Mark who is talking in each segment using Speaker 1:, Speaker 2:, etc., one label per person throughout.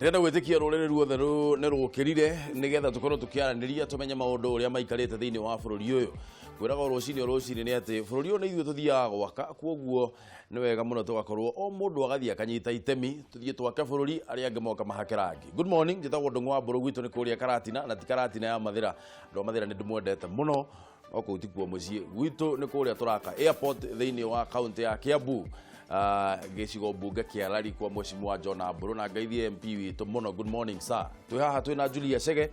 Speaker 1: Ndĩrenda gwĩtĩkia rũrĩrĩ ruothe nĩ rũkĩrire nĩgetha tũkorwo tũkĩaranĩria, tũmenye maũndũ ũrĩa maikarĩte thĩinĩ wa bũrũri ũyũ. Kwĩraga o rũcinĩ o rũcinĩ nĩ atĩ bũrũri ũyũ nĩ ithuĩ tũthiaga gwaka, kwoguo nĩ wega mũno tũgakorwo o mũndũ agathiĩ akanyita itemi, tũthiĩ twake bũrũri, arĩa angĩ moka mahake rangi. Good morning, njĩtagwo Ndũng'ũ wa Mbũrũ, gwitũ nĩ kũrĩa Karatina, na ti Karatina ya Mathĩra. Andũ a Mathĩra nĩ ndĩmwendete mũno, no kũu tikuo mũciĩ gwitũ, nĩ kũrĩa tũraka airport thĩinĩ wa kaunti ya Kiambu, gĩcigo mbunge kĩa Lari kwa Mheshimiwa John Mburu, na ngeithie MP witũ mũno. Good morning, sir. Twĩ haha twĩna Julia Chege.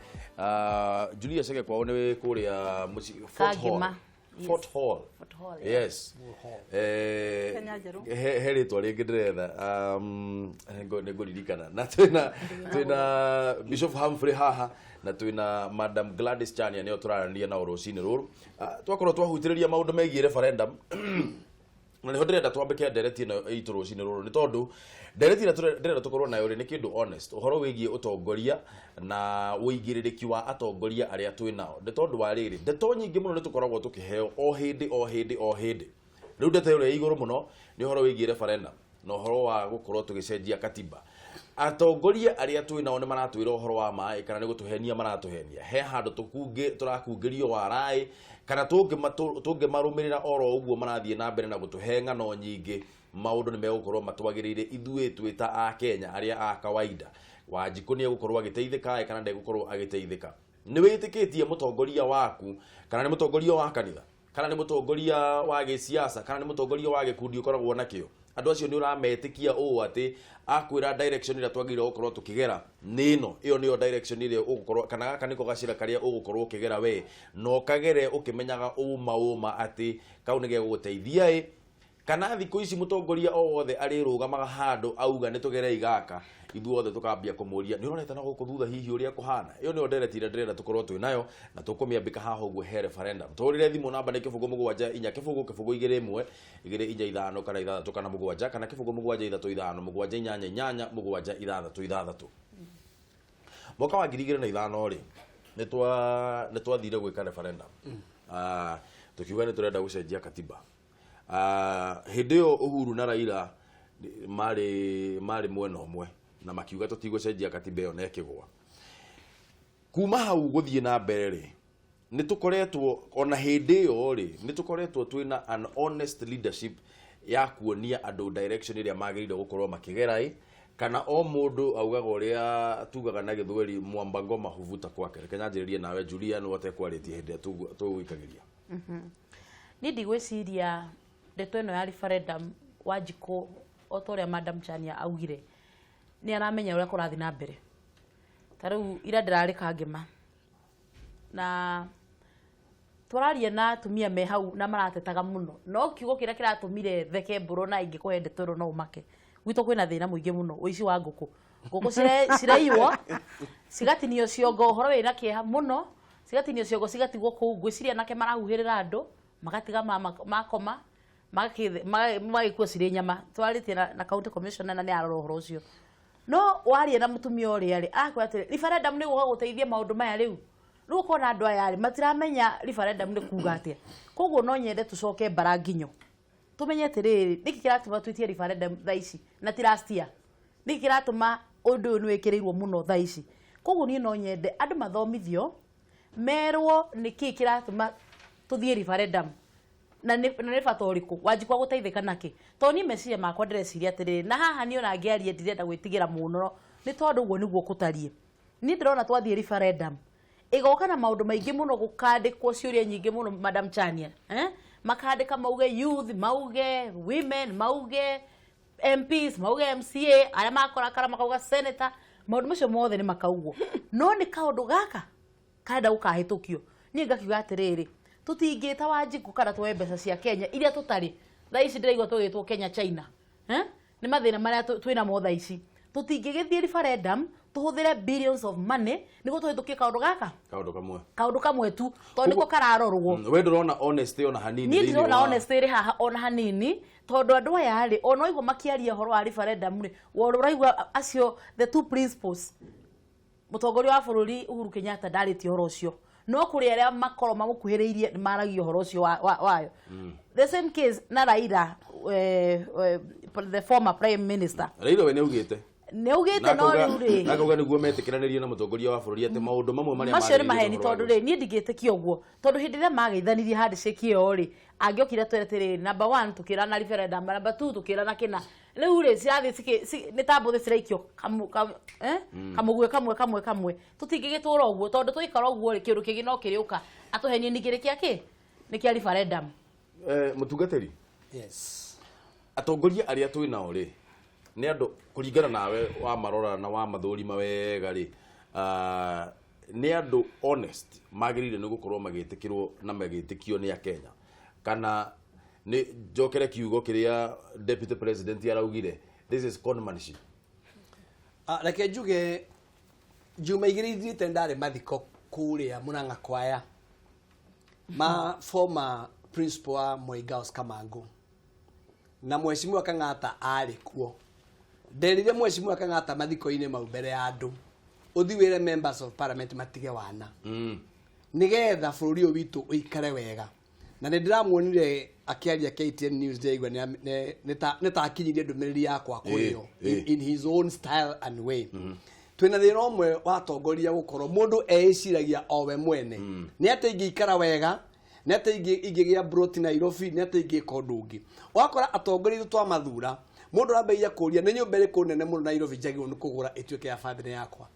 Speaker 1: Julia Chege kwao nĩ kũrĩa mũciĩ Fort Hall.
Speaker 2: Kangema. Yes.
Speaker 1: Fort Hall.
Speaker 2: Fort Hall, yeah.
Speaker 1: Yes.
Speaker 3: Kenya Njerũ.
Speaker 1: He rĩtwa rĩngĩ ndĩretha, nĩ ngũririkana. Na twĩna Bishop Humphrey haha na twĩna Madam Gladys Chania, nĩo tũraranĩria nao rũcinĩ rũrũ. Twakorwo twahutĩrĩria maũndũ megiĩ referendum, na nĩho ndĩrenda twambĩke ndereti ĩno itũ rũcinĩ rũrũ, nĩ tondũ ndereti ĩrĩa ndĩrenda tũkorwo nayo rĩ, nĩ kĩndũ honest, ũhoro wĩgiĩ ũtongoria na ũigĩrĩrĩki wa atongoria arĩa twĩ nao, nĩ tondũ wa rĩrĩ, ndeto nyingĩ mũno nĩ tũkoragwo tũkĩheo o hĩndĩ o hĩndĩ o hĩndĩ. Rĩu ndeto ĩrĩa ĩ igũrũ mũno nĩ ũhoro wĩgiĩ referendum na ũhoro wa gũkorwo tũgĩcenjia katiba. Atongoria arĩa twĩ nao nĩ maratwĩra ũhoro wa maĩ kana nĩ gũtũhenia maratũhenia? He handũ tũrakungĩrio waraĩ, kana tũngĩmarũmĩrĩra oro ũguo marathiĩ na mbere na gũtũhe ng'ano nyingĩ, maũndũ nĩ megũkorwo matwagĩrĩire ithuĩ twĩ ta a Kenya arĩa a kawaida? Wanjikũ nĩ egũkorwo agĩteithĩka kana ndegũkorwo agĩteithĩka? Nĩ wĩtĩkĩtie mũtongoria waku, kana nĩ mũtongoria wa kanitha, kana nĩ mũtongoria wa gĩsiasa, kana nĩ mũtongoria wa gĩkundi ũkoragwo nakĩo, andũ acio nĩ ũrametĩkia ũũ atĩ akwĩra direction ĩrĩa twagĩrĩirwo gũkorwo tũkĩgera nĩ ĩno, ĩyo nĩyo direction ĩrĩa ũgũkorwo, kana gaka nĩko gacĩra karĩa ũgũkorwo ũkĩgera we, na ũkagere ũkĩmenyaga ũma ũma atĩ kau nĩ gegũgũteithia ĩ? Kana thikũ ici mũtongoria o wothe arĩrũgamaga handũ auga nĩ tũgerei gaka, ithuothe tũkambia kũmũria, nĩ ũrorete na gũkũ thutha hihi ũrĩa kũhana? Ĩyo nĩyo ndereti ĩrĩa ndĩrenda tũkorwo twĩ nayo, na tũkũmĩambĩka haha ũguo he referendum. Tũhũrĩre thimũ, namba nĩ 0 7 4 0 0 2 1 2 4 5 kana 6 kana 7, kana 0 7 3 5 7 8 8 7 6 6. Mwaka wa 2005 rĩ, nĩ twathire gwĩka referendum. Tũkiuga nĩ tũrenda gũcenjia katiba. Hĩndĩ ĩyo Uhuru na Raila marĩ mwena ũmwe na makiuga tũtigũcenjia katiba ĩyo na ĩkĩgwa. Kuma hau gũthiĩ na mbere rĩ, nĩ tũkoretwo ona hĩndĩ ĩyo rĩ, nĩ tũkoretwo twĩna an honest leadership ya kuonia andũ direction ĩrĩa magĩrĩire gũkorwo makĩgera ĩ, kana o mũndũ augaga ũrĩa tugaga na Gĩthweri, "Mwamba ngoma huvuta kwake"? Reke nyanjĩrĩrie nawe, Julia, nĩ wotekwarĩtie hĩndĩ ĩrĩa tũgũikagĩria.
Speaker 2: Niĩ ndigwĩciria ndeto ĩno ya referendum, Wanjikũ, o ta ũrĩa Madam Chania augire, nĩ aramenya ũrĩa kũrathiĩ na mbere. Ta rĩu ira ndĩrarĩ Kangema na twararia na atumia me hau na maratetaga mũno, no kiugo kĩrĩa kĩratũmire theke mbũrũ na ingĩkũhe ndeto ĩno no ũmake. Gwitũ kwĩna thĩna mũingĩ mũno, ũici wa ngũkũ. Ngũkũ ciraiywo, cigatinio ciongo, ũhoro wĩna kĩeha mũno, cigatinio ciongo cigatigwo kũu. Ngwĩciria anake marahuhĩrĩra andũ magatiga makoma, magĩkua cirĩ nyama. Twarĩtie na county commissioner na nĩ arora ũhoro ũcio. No waria na mũtumia ũrĩa rĩ, arakwĩra atĩrĩ, referendum nĩ gũka gũteithia maũndũ maya. Rĩu ũkona andũ aya rĩ, matiramenya referendum nĩ kuga atĩa. Koguo no nyende tũcoke mbara nginyo, tũmenye atĩrĩrĩ, nĩkĩ kĩratũma twĩtie referendum thaa ici na ti last year? Nĩkĩ kĩratũma ũndũ ũyũ nĩ wĩkĩrĩirwo mũno thaa ici? Koguo niĩ no nyende andũ mathomithio, merwo nĩkĩ kĩratũma tũthiĩ referendum na nĩ bata ũrĩkũ Wanjikwa gũteithĩka nakĩ, tondũ niĩ meciria makwa ndĩreciria atĩrĩrĩ, na haha niĩ ona ngĩaria ndirenda gwĩtigĩra mũno, nĩ tondũ ũguo nĩguo kũtariĩ. Niĩ ndĩrona twathiĩ referendum ĩgoka na maũndũ maingĩ mũno, gũkandĩkwo ciũria nyingĩ mũno, Madam Chania, eh? Makandĩka mauge youth, mauge women, mauge MPs, mauge MCA, arĩa makorakara makauga senator, maũndũ macio mothe nĩ makaugwo, no nĩ kaũndũ gaka karenda gũkahĩtũkio. Niĩ ngakiuga atĩrĩrĩ, tũtingĩta Wanjikũ kana tuoe mbeca cia Kenya iria tũtarĩ thaa ici. Ndĩraigua tũgĩtwo Kenya China, eh? Nĩ mathĩna marĩa twĩnamo thaa ici. Tũtingĩgĩthiĩ referendum tũhũthĩre billions of money nĩguo tũhĩtũkie kaũndũ gaka.
Speaker 1: Kaũndũ kamwe.
Speaker 2: Kaũndũ kamwe tu, tondũ nĩko kararorwo.
Speaker 1: We ndũrona honesty ona hanini
Speaker 2: Niĩ
Speaker 1: thĩinĩ
Speaker 2: ndirona
Speaker 1: wa
Speaker 2: honesty ĩrĩ haha ona hanini, tondũ andũ aya rĩ, ona waigua makĩaria ũhoro wa referendum rĩ, ũraigua acio the two principles. Mũtongoria wa bũrũri Uhuru Kenyatta ndarĩtie ũhoro ũcio, no kũrĩ arĩa makorwo mamũkuhĩrĩirie nĩ maragia ũhoro ũcio wayo. The same case na Raila, the former prime minister.
Speaker 1: Raila we nĩ augĩte.
Speaker 2: Nĩ augĩte no rĩu rĩ
Speaker 1: na akauga nĩguo metĩkĩranĩrie na mũtongoria wa bũrũri atĩ maũndũ mamwe marĩa
Speaker 2: macio nĩ
Speaker 1: magĩrĩire
Speaker 2: maheni
Speaker 1: ũhoro wa
Speaker 2: tondũ rĩ niĩ ndingĩtĩkia ũguo tondũ hĩndĩ ĩrĩa mageithanirie handshake ĩyo rĩ angĩokire twere atĩrĩrĩ, number 1 tũkĩrana referendum, number 2 tũkĩrana kĩna, rĩu rĩ cirathiĩ nĩ ta mbũthĩ ciraikio kamũguĩ kamwe kamwe kamwe. Tũtingĩgĩtũra ũguo tondũ twaikara ũguo rĩ kĩũndũ kĩngĩ no kĩrĩũka atũhenie ningĩ nĩ kĩa kĩ nĩ kĩa referendum.
Speaker 1: Mũtungatĩri,
Speaker 4: Yes.
Speaker 1: atongoria arĩa twĩ nao rĩ nĩ andũ kũringana nawe wa marora na wa mathũrima wega rĩ, nĩ andũ honest magĩrĩire nĩ gũkorwo magĩtĩkĩrwo na magĩtĩkio nĩ Akenya, kana nĩ njokere kiugo kĩrĩa deputy president araugire, this is conmanship?
Speaker 4: Reke njuge njuma igĩrĩ ithiĩte ndarĩ mathiko kũrĩa Murang'a kwaya ma former principal wa Moi Girls Kamangu, na mheshimiwa Kang'ata arĩ kuo. Nderire mheshimiwa Kang'ata mathiko-inĩ mau mbere ya andũ, ũthi wĩre members of parliament matige wana nigetha bũrũri ũyũ witũ ũikare wega. Na nĩ ndĩramuonire akĩaria KTN News, ndĩraigua nĩ ta akinyirie ndũmĩrĩri yakwa kũrĩ o in his own style and way. Twĩna thĩna ũmwe wa atongoria gũkorwo mũndũ eĩciragia o we mwene, nĩ atĩ ingĩikara wega, nĩ atĩ ingĩgĩa broti Nairobi, nĩ atĩ ingĩka ũndũ ũngĩ. Ũgakora atongoria itũ twamathura, mũndũ arambĩrĩria kũria nĩ nyũmba ĩrĩkũ nene mũno Nairobi njagĩrĩirwo nĩ kũgũra ĩtuĩke ya bamĩrĩ yakwa,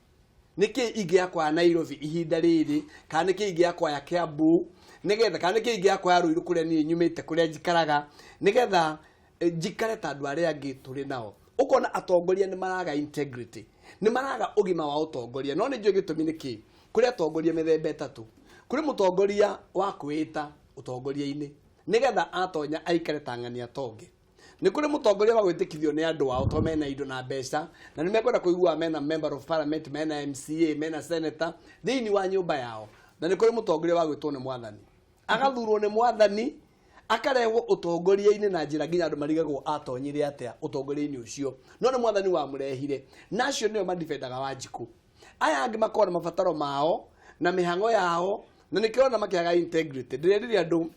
Speaker 4: nĩkĩ ingĩakwa ya Nairobi ihinda rĩrĩ, kana nĩkĩ ingĩakwa ya Kiambu nĩgetha, kana nĩkĩ ingĩakwa ya Ruiru kũrĩa niĩ nyumĩte, kũrĩa njikaraga, nĩgetha njikare ta andũ arĩa angĩ tũrĩ nao. Ũkona atongoria nĩ maraga integrity, nĩ maraga ũgima wa ũtongoria. No nĩ njũĩ gĩtũmi nĩ kĩ. Kũrĩ atongoria mĩthemba ĩtatũ. Kũrĩ mũtongoria wa kwĩĩta ũtongoria-inĩ nĩgetha atonya aikare ta ng'ania tonge. Nĩ kũrĩ mũtongoria wa gwĩtĩkithio nĩ andũ ao to mena indo na mbeca na nĩ mekwenda kũigua mena member of parliament, mena MCA, mena senator thĩinĩ wa nyũmba yao. Na nĩ kũrĩ mũtongoria wa gwĩtwo nĩ mwathani, agathurwo nĩ mwathani, akarehwo ũtongoria-inĩ na njĩra nginya andũ marigagwo atonyire atĩa ũtongoria-inĩ ũcio, no nĩ mwathani wamũrehire. Na acio nĩo madefendaga Wanjikũ. Aya angĩ makoragwo na mabataro mao na mĩhang'o yao, na nĩkĩo ona makĩaga integrity. Ndĩrerire andũ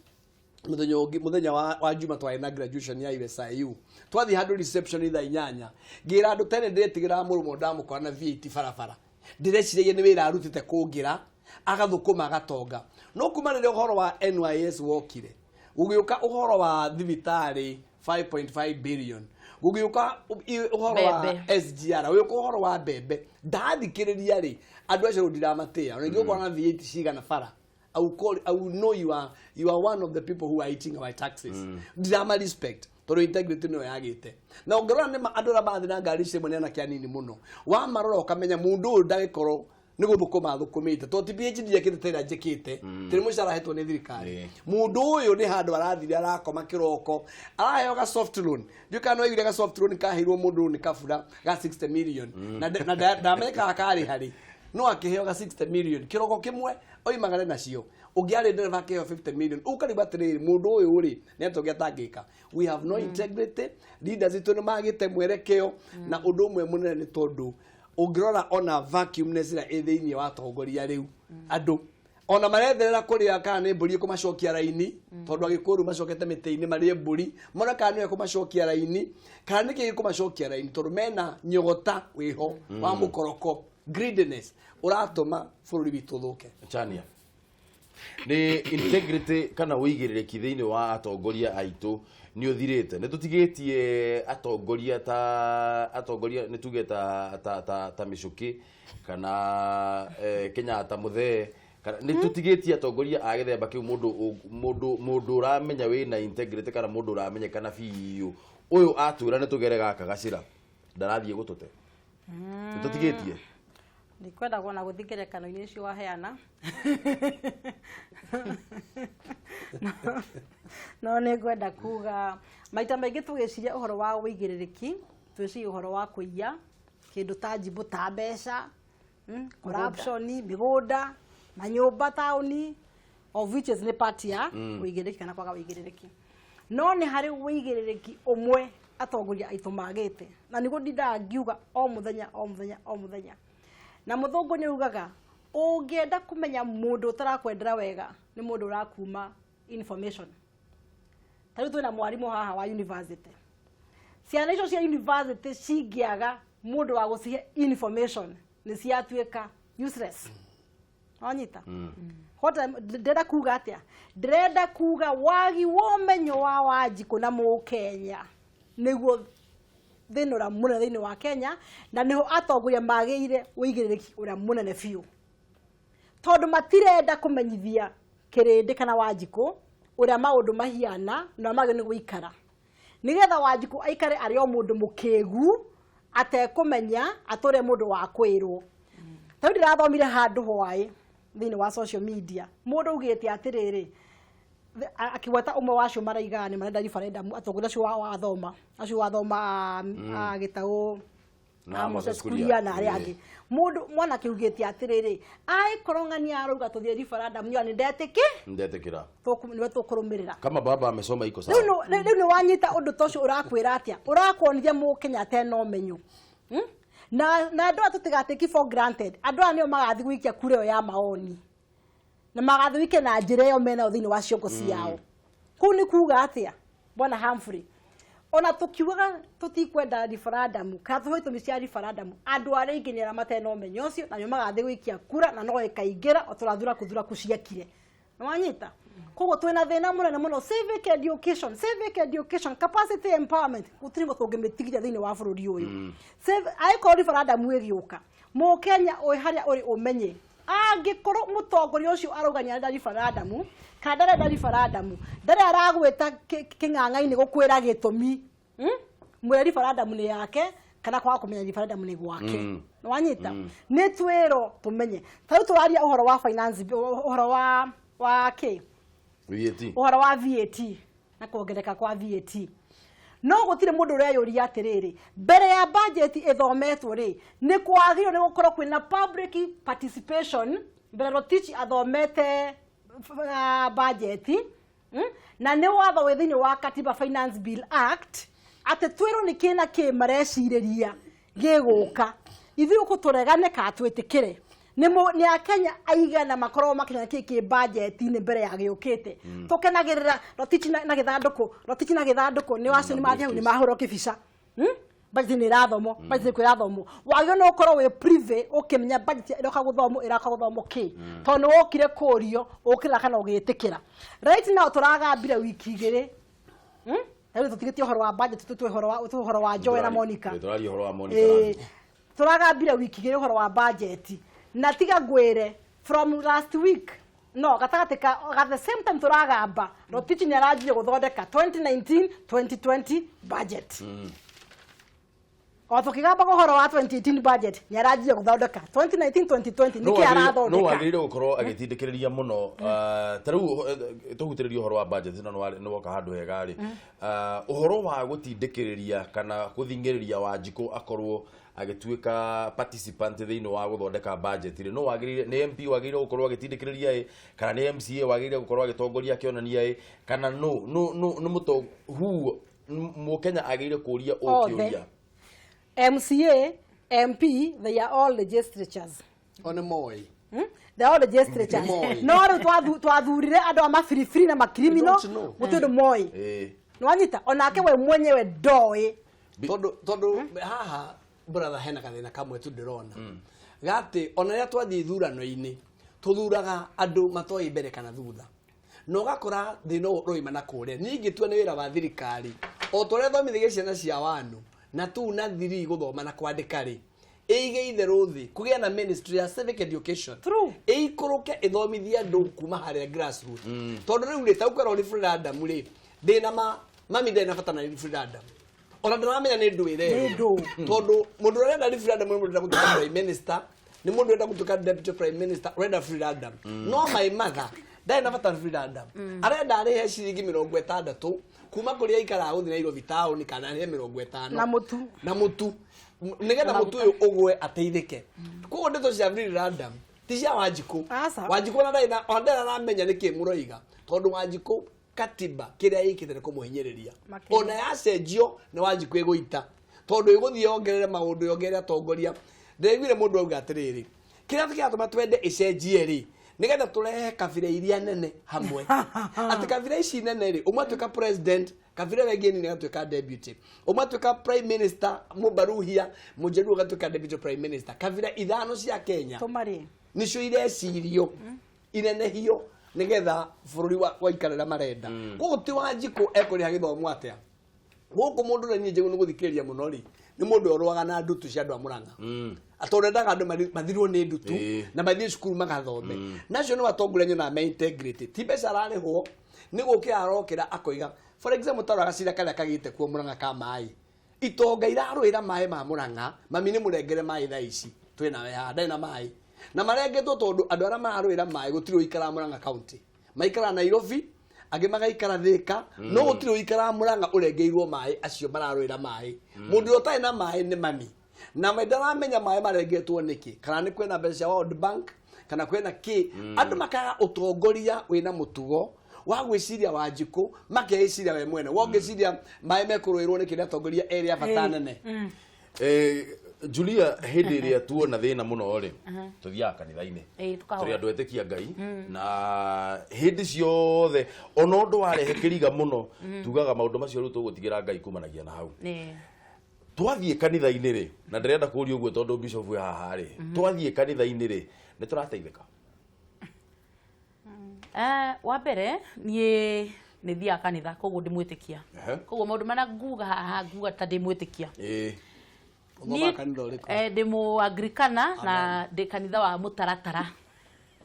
Speaker 4: mũthenya ũngĩ, mũthenya wa Juma twarĩ na graduation ya USIU, twathiĩ handũ reception thaa 8, ngĩra andũ tene ndĩretigĩra mũrũme ndamũkora na V8 barabara, ndĩreciragia nĩ wĩra arutĩte kũngĩra agathũkũma agatonga. No kuma rĩrĩa ũhoro wa NYS wokire, gũgĩũka ũhoro wa thibitarĩ 5.5 billion, gũgĩũka ũhoro wa
Speaker 2: Mbembe.
Speaker 4: SGR, gũgĩũka ũhoro wa mbembe, ndathikĩrĩria rĩ andũ acio rĩu ndiramatĩa. Ona ingĩgũkora na V8 cigana bara, I will call, I will know you are one of the people who are eating our taxes. Ndirama respect tondũ integrity nĩyo yagĩte. Na ũngĩrora nĩ andũ arĩa marathiĩ na ngari ici rĩmwe nĩ anake anini mũno, wamarora ũkamenya mũndũ ũyũ ndagĩkorwo nĩ gũthũkũma athũkũmĩte, tondũ ti PhD ekĩte ta ĩrĩa njĩkĩte, tĩ mũcara ahetwo nĩ thirikari. Mũndũ ũyũ nĩ handũ arathire arakoma kĩroko araheo ga soft loan. Ndiũĩ kana nĩwaiguire ga soft loan kaheirwo mũndũ ũyũ nĩ Kabura ga 60 million, na ndamenyekaga karĩ harĩ, no akĩheo ga 60 million kĩroko kĩmwe oimagare nacio. Ũngĩ arĩ ndereba akĩheo 50 million. Ũkarigwo atĩrĩrĩ, mũndũ ũyũ rĩ nĩ atĩa ũngĩ atangĩka? We have no integrity leaders itũ nĩ magĩte mwerekeo. Na ũndũ ũmwe mũnene nĩ tondũ ũngĩrora ona vacuumness ĩrĩa ĩ thĩinĩ wa atongoria rĩu, andũ ona maretherera kũrĩa kana nĩ mbũri ĩkũmacokia raini, tondũ agĩkũyũ rĩu macokete mĩtĩ-inĩ marĩe mbũri, mona kana nĩyo ĩkũmacokia raini kana nĩkĩ gĩkũmacokia raini, tondũ mena nyogota wĩho wa mũkoroko, greediness ũratũma bũrũri witũ ũthũke.
Speaker 1: Chania, nĩ integrity kana ũigĩrĩrĩki thĩinĩ wa atongoria aitũ nĩ ũthirĩte? Nĩ tũtigĩtie atongoria ta atongoria, nĩ tuge ta Mĩcũkĩ kana Kenyatta mũthee, kana nĩ tũtigĩtie atongoria a gĩthemba kĩu, mũndũ ũramenya wĩna integrity kana mũndũ ũramenyekana biũ, ũyũ atwĩra nĩ tũgere gaka gacĩra ndarathiĩ gũtũte? Nĩ tũtigĩtie?
Speaker 3: Ndikwenda kuona gũthiĩ ngerekano-inĩ icio waheana, no nĩ ngwenda kuga maita maingĩ tũgĩciria ũhoro wa ũigĩrĩrĩki twĩciria ũhoro wa kũiya kĩndũ ta njimbo, ta mbeca, corruption, mĩgũnda, manyũmba taũni, of which is nĩ part ya ũigĩrĩrĩki kana kwaga ũigĩrĩrĩki. No nĩ harĩ ũigĩrĩrĩki ũmwe atongoria aitũ magĩte, na nĩguo ndindaga ngiuga o mũthenya, o mũthenya, o mũthenya. Na mũthũngũ nĩ ugaga ũngĩenda kũmenya mũndũ ũtarakwendera wega nĩ mũndũ ũrakuma information. Ta rĩu twĩna mwarimũ haha wa university, ciana icio cia university cingĩaga Mũndũ wa gũcihe information nĩ ciatuĩka useless. Wanyita? What ndĩrenda kuga atĩa? Ndĩrenda kuga wagi wa ũmenyo wa Wanjikũ na Mũkenya nĩguo thĩna ũrĩa mũnene thĩinĩ wa Kenya, na nĩho atongoria magĩire ũigĩrĩrĩki ũrĩa mũnene biũ, tondũ matirenda kũmenyithia kĩrĩndĩ kana Wanjikũ ũrĩa maũndũ mahiana na ũrĩa magĩrĩirwo nĩ gũikara, nĩgetha Wanjikũ aikare arĩ o mũndũ mũkĩgu atekũmenya, atũre mũndũ wa kwĩrwo. Ta rĩu ndĩrathomire handũ hwaĩ thĩinĩ wa social media, mũndũ augĩte atĩrĩrĩ, akĩgweta ũmwe wa acio maraigaga nĩ marenda referendum, atongoria acio wa wathoma acio wathoma a gĩtaũ
Speaker 1: Na
Speaker 3: a
Speaker 1: Moses
Speaker 3: Moses
Speaker 1: Kuria.
Speaker 3: Kuria na arĩa angĩ. Mũndũ mwanake augĩte atĩrĩrĩ, angĩkorwo ng'ania arauga tũthiĩ referendum, nĩ ndetĩkĩ
Speaker 1: Ndetĩkĩra.
Speaker 3: Nĩwe tũkũrũmĩrĩra.
Speaker 1: Kama baba amesoma, iko sawa.
Speaker 3: Rĩu nĩ wanyita ũndũ ta ũcio ũrakwĩra atĩa? Ũrakuonithia Mũkenya atena ũmenyo. Na andũ aya tũtigatake for granted. Andũ aya nĩo magathiĩ gũikia kura ĩyo ya maoni na magathiĩ gũikia na njĩra ĩyo menayo thĩinĩ wa ciongo ciao. Kũu nĩ kuga atĩa, bwana Humphrey? Ona tũkiugaga tũtikwenda referendum kana tũhe itũmi cia referendum, andũ arĩa aingĩ nĩ arĩa matena ũmenyo ũcio, na nĩo magathiĩ gũikia kura na no ĩkaingĩra o tũrĩa thuraku ciekire. Nĩwanyita? Koguo twĩna thĩna mũnene mũno. Civic education, civic education, capacity empowerment, gũtirĩ ngo tũngĩmĩtigithia thĩinĩ wa bũrũri ũyũ. Angĩkorwo referendum ĩgĩũka, Mũkenya ũyũ harĩa ũrĩ ũmenye angĩkorwo mũtongoria ũcio arauga nĩ arenda referendum kana ndarenda referendum, ndarĩ aragwĩta kĩng'ang'a-inĩ gũkwĩra gĩtũmi. Mwĩre referendum nĩ yake kana kwaga kũmenya referendum nĩ gwake. Nĩwanyita? Nĩ twĩrwo tũmenye. Ta rĩu tũraria ũhoro wa finance bill, ũhoro wa kĩ?
Speaker 1: VAT.
Speaker 3: Ũhoro wa VAT na kuongereka kwa VAT, no gũtirĩ mũndũ ũreyũria atĩrĩrĩ, mbere ya budget ĩthometwo rĩ, nĩ kwagĩrĩirwo nĩ gũkorwo kwĩna public participation mbere Rotich athomete budget, Na nĩ watho wĩ thĩinĩ wa katiba, Finance Bill Act, atĩ twĩrwo nĩ kĩ na kĩ marecirĩria gĩgũka, ithuĩ gũkũ tũregane kana twĩtĩkĩre. Nĩ Akenya aigana makorwo makĩmenya kĩ kĩ budget-inĩ mbere ya gĩũkĩte? Tũkenagĩrĩra Rotich na gĩthandũkũ, Rotich na gĩthandũkũ, nĩ wacio nĩ mathiĩ hau nĩ mahũrwo kĩbica. Budget nĩ ĩrathomwo, budget nĩ ĩrathomwo. Wagĩrĩirwo nĩ ũkorwo wĩ privy ũkĩmenya budget ĩroka gũthomwo, ĩroka gũthomwo kĩ, tondũ nĩ wokire kũrio ũkĩra kana ũgĩtĩkĩra. Right now tũragambire wiki 2. Rĩu tũtigĩtie ũhoro wa budget, tũtue ũhoro wa Joy na Monica.
Speaker 1: Tũraria ũhoro wa Monica.
Speaker 3: Ĩĩ, tũragambire wiki 2 ũhoro wa budget, na tiga ngwĩre, from last week, no gatagatĩ ka at the same time tũragamba, Rotich nĩ aranjia gũthondeka 2019 2020 budget. O tũkĩgambaga ũhoro wa 2018 budget, nĩ aranjia gũthondeka 2019 2020.
Speaker 1: No
Speaker 3: Nĩkĩ
Speaker 1: no
Speaker 3: arathondeka?
Speaker 1: Wagĩrĩire gũkorwo agĩtindĩkĩrĩria mũno. Ta rĩu tũhutĩrĩrie ũhoro wa budget no nĩ woka handũ hega rĩ. Ũhoro wa gũtindĩkĩrĩria kana gũthing'ĩrĩria Wanjikũ akorwo agĩtuĩka participant thĩinĩ wa gũthondeka budget rĩ, no wagĩrĩire nĩ MP wagĩrĩire gũkorwo agĩtindĩkĩrĩria ĩ, kana nĩ MCA wagĩrĩire gũkorwo agĩtongoria akĩonania ĩ, kana no nĩ mũto who Mũkenya agĩrĩire kũria
Speaker 3: Othe.
Speaker 1: ũkĩũria?
Speaker 3: MCA, MP, they are all legislatures.
Speaker 4: O nĩ moĩ.
Speaker 3: They are all legislatures.
Speaker 4: Nĩ moĩ.
Speaker 3: No rĩu twathurire andũ a mabiribiri na makirimino.
Speaker 4: We don't know.
Speaker 3: Gũtirĩ ũndũ moĩ. Nĩwanyita? Onake we mwenyewe ndoĩ.
Speaker 4: Tondũ haha, brother, hena gathĩna kamwe tu ndĩrona gatĩ ona rĩrĩa twathiĩ ithurano-inĩ, tũthuraga andũ matoĩ mbere kana thutha, na ũgakora thĩna ũyũ ũroima na kũrĩa. Niĩ ingĩtua nĩ wĩra wa thirikari o ta ũrĩa thomithagia ciana cia wanu na tu na thiri gũthoma na kwandĩka rĩ, ĩige itherũ thĩ kũgĩa na ministry ya civic education.
Speaker 3: True.
Speaker 4: Ĩikũrũke ĩthomithie andũ kuma harĩa grassroot, tondũ rĩu rĩ, ta ũkwĩrwo referendum rĩ, ndĩna ma mami ndarĩ na bata na referendum, ona ndaramenya nĩ ndũ ĩrerwo.
Speaker 3: Nĩ ndũ.
Speaker 4: Tondũ mũndũ ũrenda referendum nĩ mũndũ ũrenda gũtuĩka prime minister, nĩ mũndũ ũrenda gũtuĩka deputy prime minister, ũrenda referendum. No my mother ndarĩ na bata na referendum, arenda arĩhe ciringi 60 kuma kũrĩa aikaraga gũthiĩ Nairobi town, kana arĩhe 50.
Speaker 3: Na mũtu.
Speaker 4: Na mũtu, nĩgetha mũtu ũyũ ũgwe ateithĩke. Koguo ndeto cia referendum ti cia Wanjikũ.
Speaker 3: Aca.
Speaker 4: Wanjikũ ona ndarĩ na ona ndarĩ aramenya nĩkĩ mũroiga, tondũ Wanjikũ katiba kĩrĩa ĩkĩte nĩ kũmũhinyĩrĩria.
Speaker 3: Makĩria.
Speaker 4: Ona yacenjio nĩ Wanjikũ ĩgũita, tondũ ĩgũthiĩ yongerere maũndũ, yongerere atongoria. Ndĩraiguire mũndũ auga atĩrĩrĩ, kĩrĩa kĩratũma twende ĩcenjie rĩ, nĩgetha tũrehe kabira iria nene hamwe, atĩ kabira ici nene rĩ, ũmwe atuĩka president Kabira ĩrĩa ĩngĩ nini agatuĩka deputy, ũmwe atuĩka prime minister Mũbaruhia, Mũjaluo agatuĩka deputy prime minister. Kabira ithano cia Kenya
Speaker 3: Tũmarĩ.
Speaker 4: nicio irecirio inenehio nigetha bũrũri waikarĩra marenda. Koguo ti Wanjikũ ekũrĩha gĩthomo atĩa gũkũ. Mũndũ ũrĩa niĩ njagĩrĩirwo nĩ gũthikĩrĩria mũno rĩ, nĩ mũndũ ũrĩa ũrũaga na ndutu cia andũ a Mũrang'a, tondũ endaga andũ mathirwo nĩ ndutu na mathiĩ cukuru magathome. Nacio nĩ atongoria nyonaga me integrity, ti mbeca ararĩhwo, nĩ gũkĩra arokĩra akoiga. For example, tarora gacira karĩa kagĩte kuo Mũrang'a ka maĩ, itonga irarũĩra maĩ ma Mũrang'a. Mami nĩ mũrengere maĩ thaa ici twĩ nawe haha, ndarĩ na maĩ na marengetwo tondũ andũ arĩa mararũĩra maĩ gũtirĩ ũikaraga Mũrang'a county, maikaraga Nairobi, angĩ magaikara Thĩka, no gũtirĩ ũikaraga Mũrang'a ũrengeirwo maĩ. Acio mararũĩra maĩ, mũndũ ũrĩa ũtarĩ na maĩ nĩ mami na me ndaramenya maĩ marengetwo nĩkĩ, kana nĩ kwĩna mbeca cia World Bank kana kwĩna kĩ. Andũ makaga ũtongoria wĩna mũtugo wa gwĩciria Wanjikũ, makeiciria we mwene. Wongĩciria maĩ mekũrũĩrwo nĩkĩ nĩ atongoria erĩ a bata nene?
Speaker 1: Julia, hĩndĩ ĩrĩa tuona thĩna mũno rĩ, tũthiaga kanitha-inĩ.
Speaker 2: Tũkahoya.
Speaker 1: Tũrĩ andũ etĩkia Ngai, na hĩndĩ ciothe ona ũndũ warehe kĩriga mũno tugaga maũndũ macio rĩu tũgũtigĩra Ngai kumanagia na hau. Twathiĩ kanitha-inĩ rĩ, na ndĩrenda kũũria ũguo tondũ bishop wĩ haha rĩ, twathiĩ kanitha-inĩ rĩ, nĩ tũrateithĩka?
Speaker 2: Wa mbere niĩ nĩ thiaga kanitha, koguo ndĩ mwĩtĩkia. Koguo maũndũ marĩa nguga haha nguga ta ndĩ mwĩtĩkia.
Speaker 4: Ũthomaga kanitha ũrĩkũ?
Speaker 2: Ndĩ mũ Anglikana na ndĩ kanitha wa mũtaratara,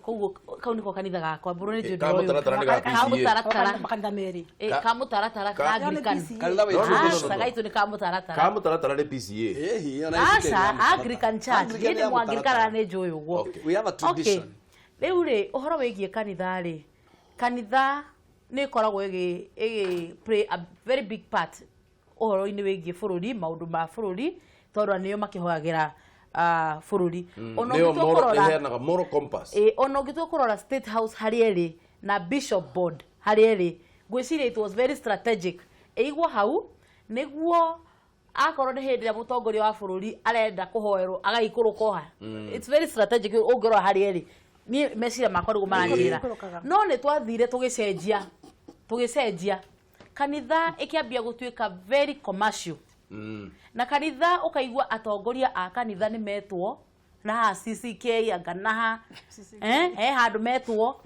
Speaker 2: koguo kau nĩko kanitha gakwa mbũrũ nĩ njũĩ.
Speaker 1: Ka mũtaratara nĩ ga
Speaker 2: Ka
Speaker 1: PCA.
Speaker 2: mũtaratara.
Speaker 3: Makanitha merĩ.
Speaker 2: Ka mũtaratara ka Anglican.
Speaker 3: PCA.
Speaker 4: Kanitha wa
Speaker 1: No, no, no, no,
Speaker 4: Jesu.
Speaker 1: no.
Speaker 2: Aca, gaitũ nĩ ka mũtaratara.
Speaker 1: Ka mũtaratara nĩ PCA?
Speaker 4: Ĩhi, ona ACK nĩ ya
Speaker 2: Aca,
Speaker 4: mũtaratara.
Speaker 2: Anglican Church.
Speaker 4: Anglican
Speaker 2: Niĩ
Speaker 4: nĩ ya
Speaker 2: ndĩ mũanglikana
Speaker 4: mũtaratara.
Speaker 2: nĩ njũĩ ũguo.
Speaker 4: We have a tradition.
Speaker 2: Okay. Rĩu rĩ, ũhoro wĩgiĩ kanitha rĩ, kanitha nĩ ĩkoragwo ĩgĩ play a very big part ũhoro-inĩ wĩgiĩ bũrũri, maũndũ ma bũrũri, tondũ nĩo makĩhoyagĩra bũrũri. Ona
Speaker 1: Nĩyo
Speaker 2: ũngĩtua
Speaker 1: moral,
Speaker 2: kũrora
Speaker 1: ĩheanaga moral compass.
Speaker 2: Ona ũngĩtua kũrora State House harĩa ĩrĩ na Bishop Board harĩa ĩrĩ, ngwĩciria it was very strategic ĩigwo hau, nĩguo akorwo nĩ hĩndĩ ĩrĩa mũtongoria wa bũrũri arenda kũhoerwo agaikũrũka oha. It's very strategic ũngĩrora harĩa ĩrĩ. Niĩ meciria makwa nĩguo maranjĩra.
Speaker 3: Ikũrũkaga.
Speaker 2: No nĩ twathire tũgĩcenjia kanitha ĩkĩambia gũtuĩka very commercial, na kanitha ũkaigua atongoria a kanitha nĩ metwo na haha CCK anga naha handũ metwo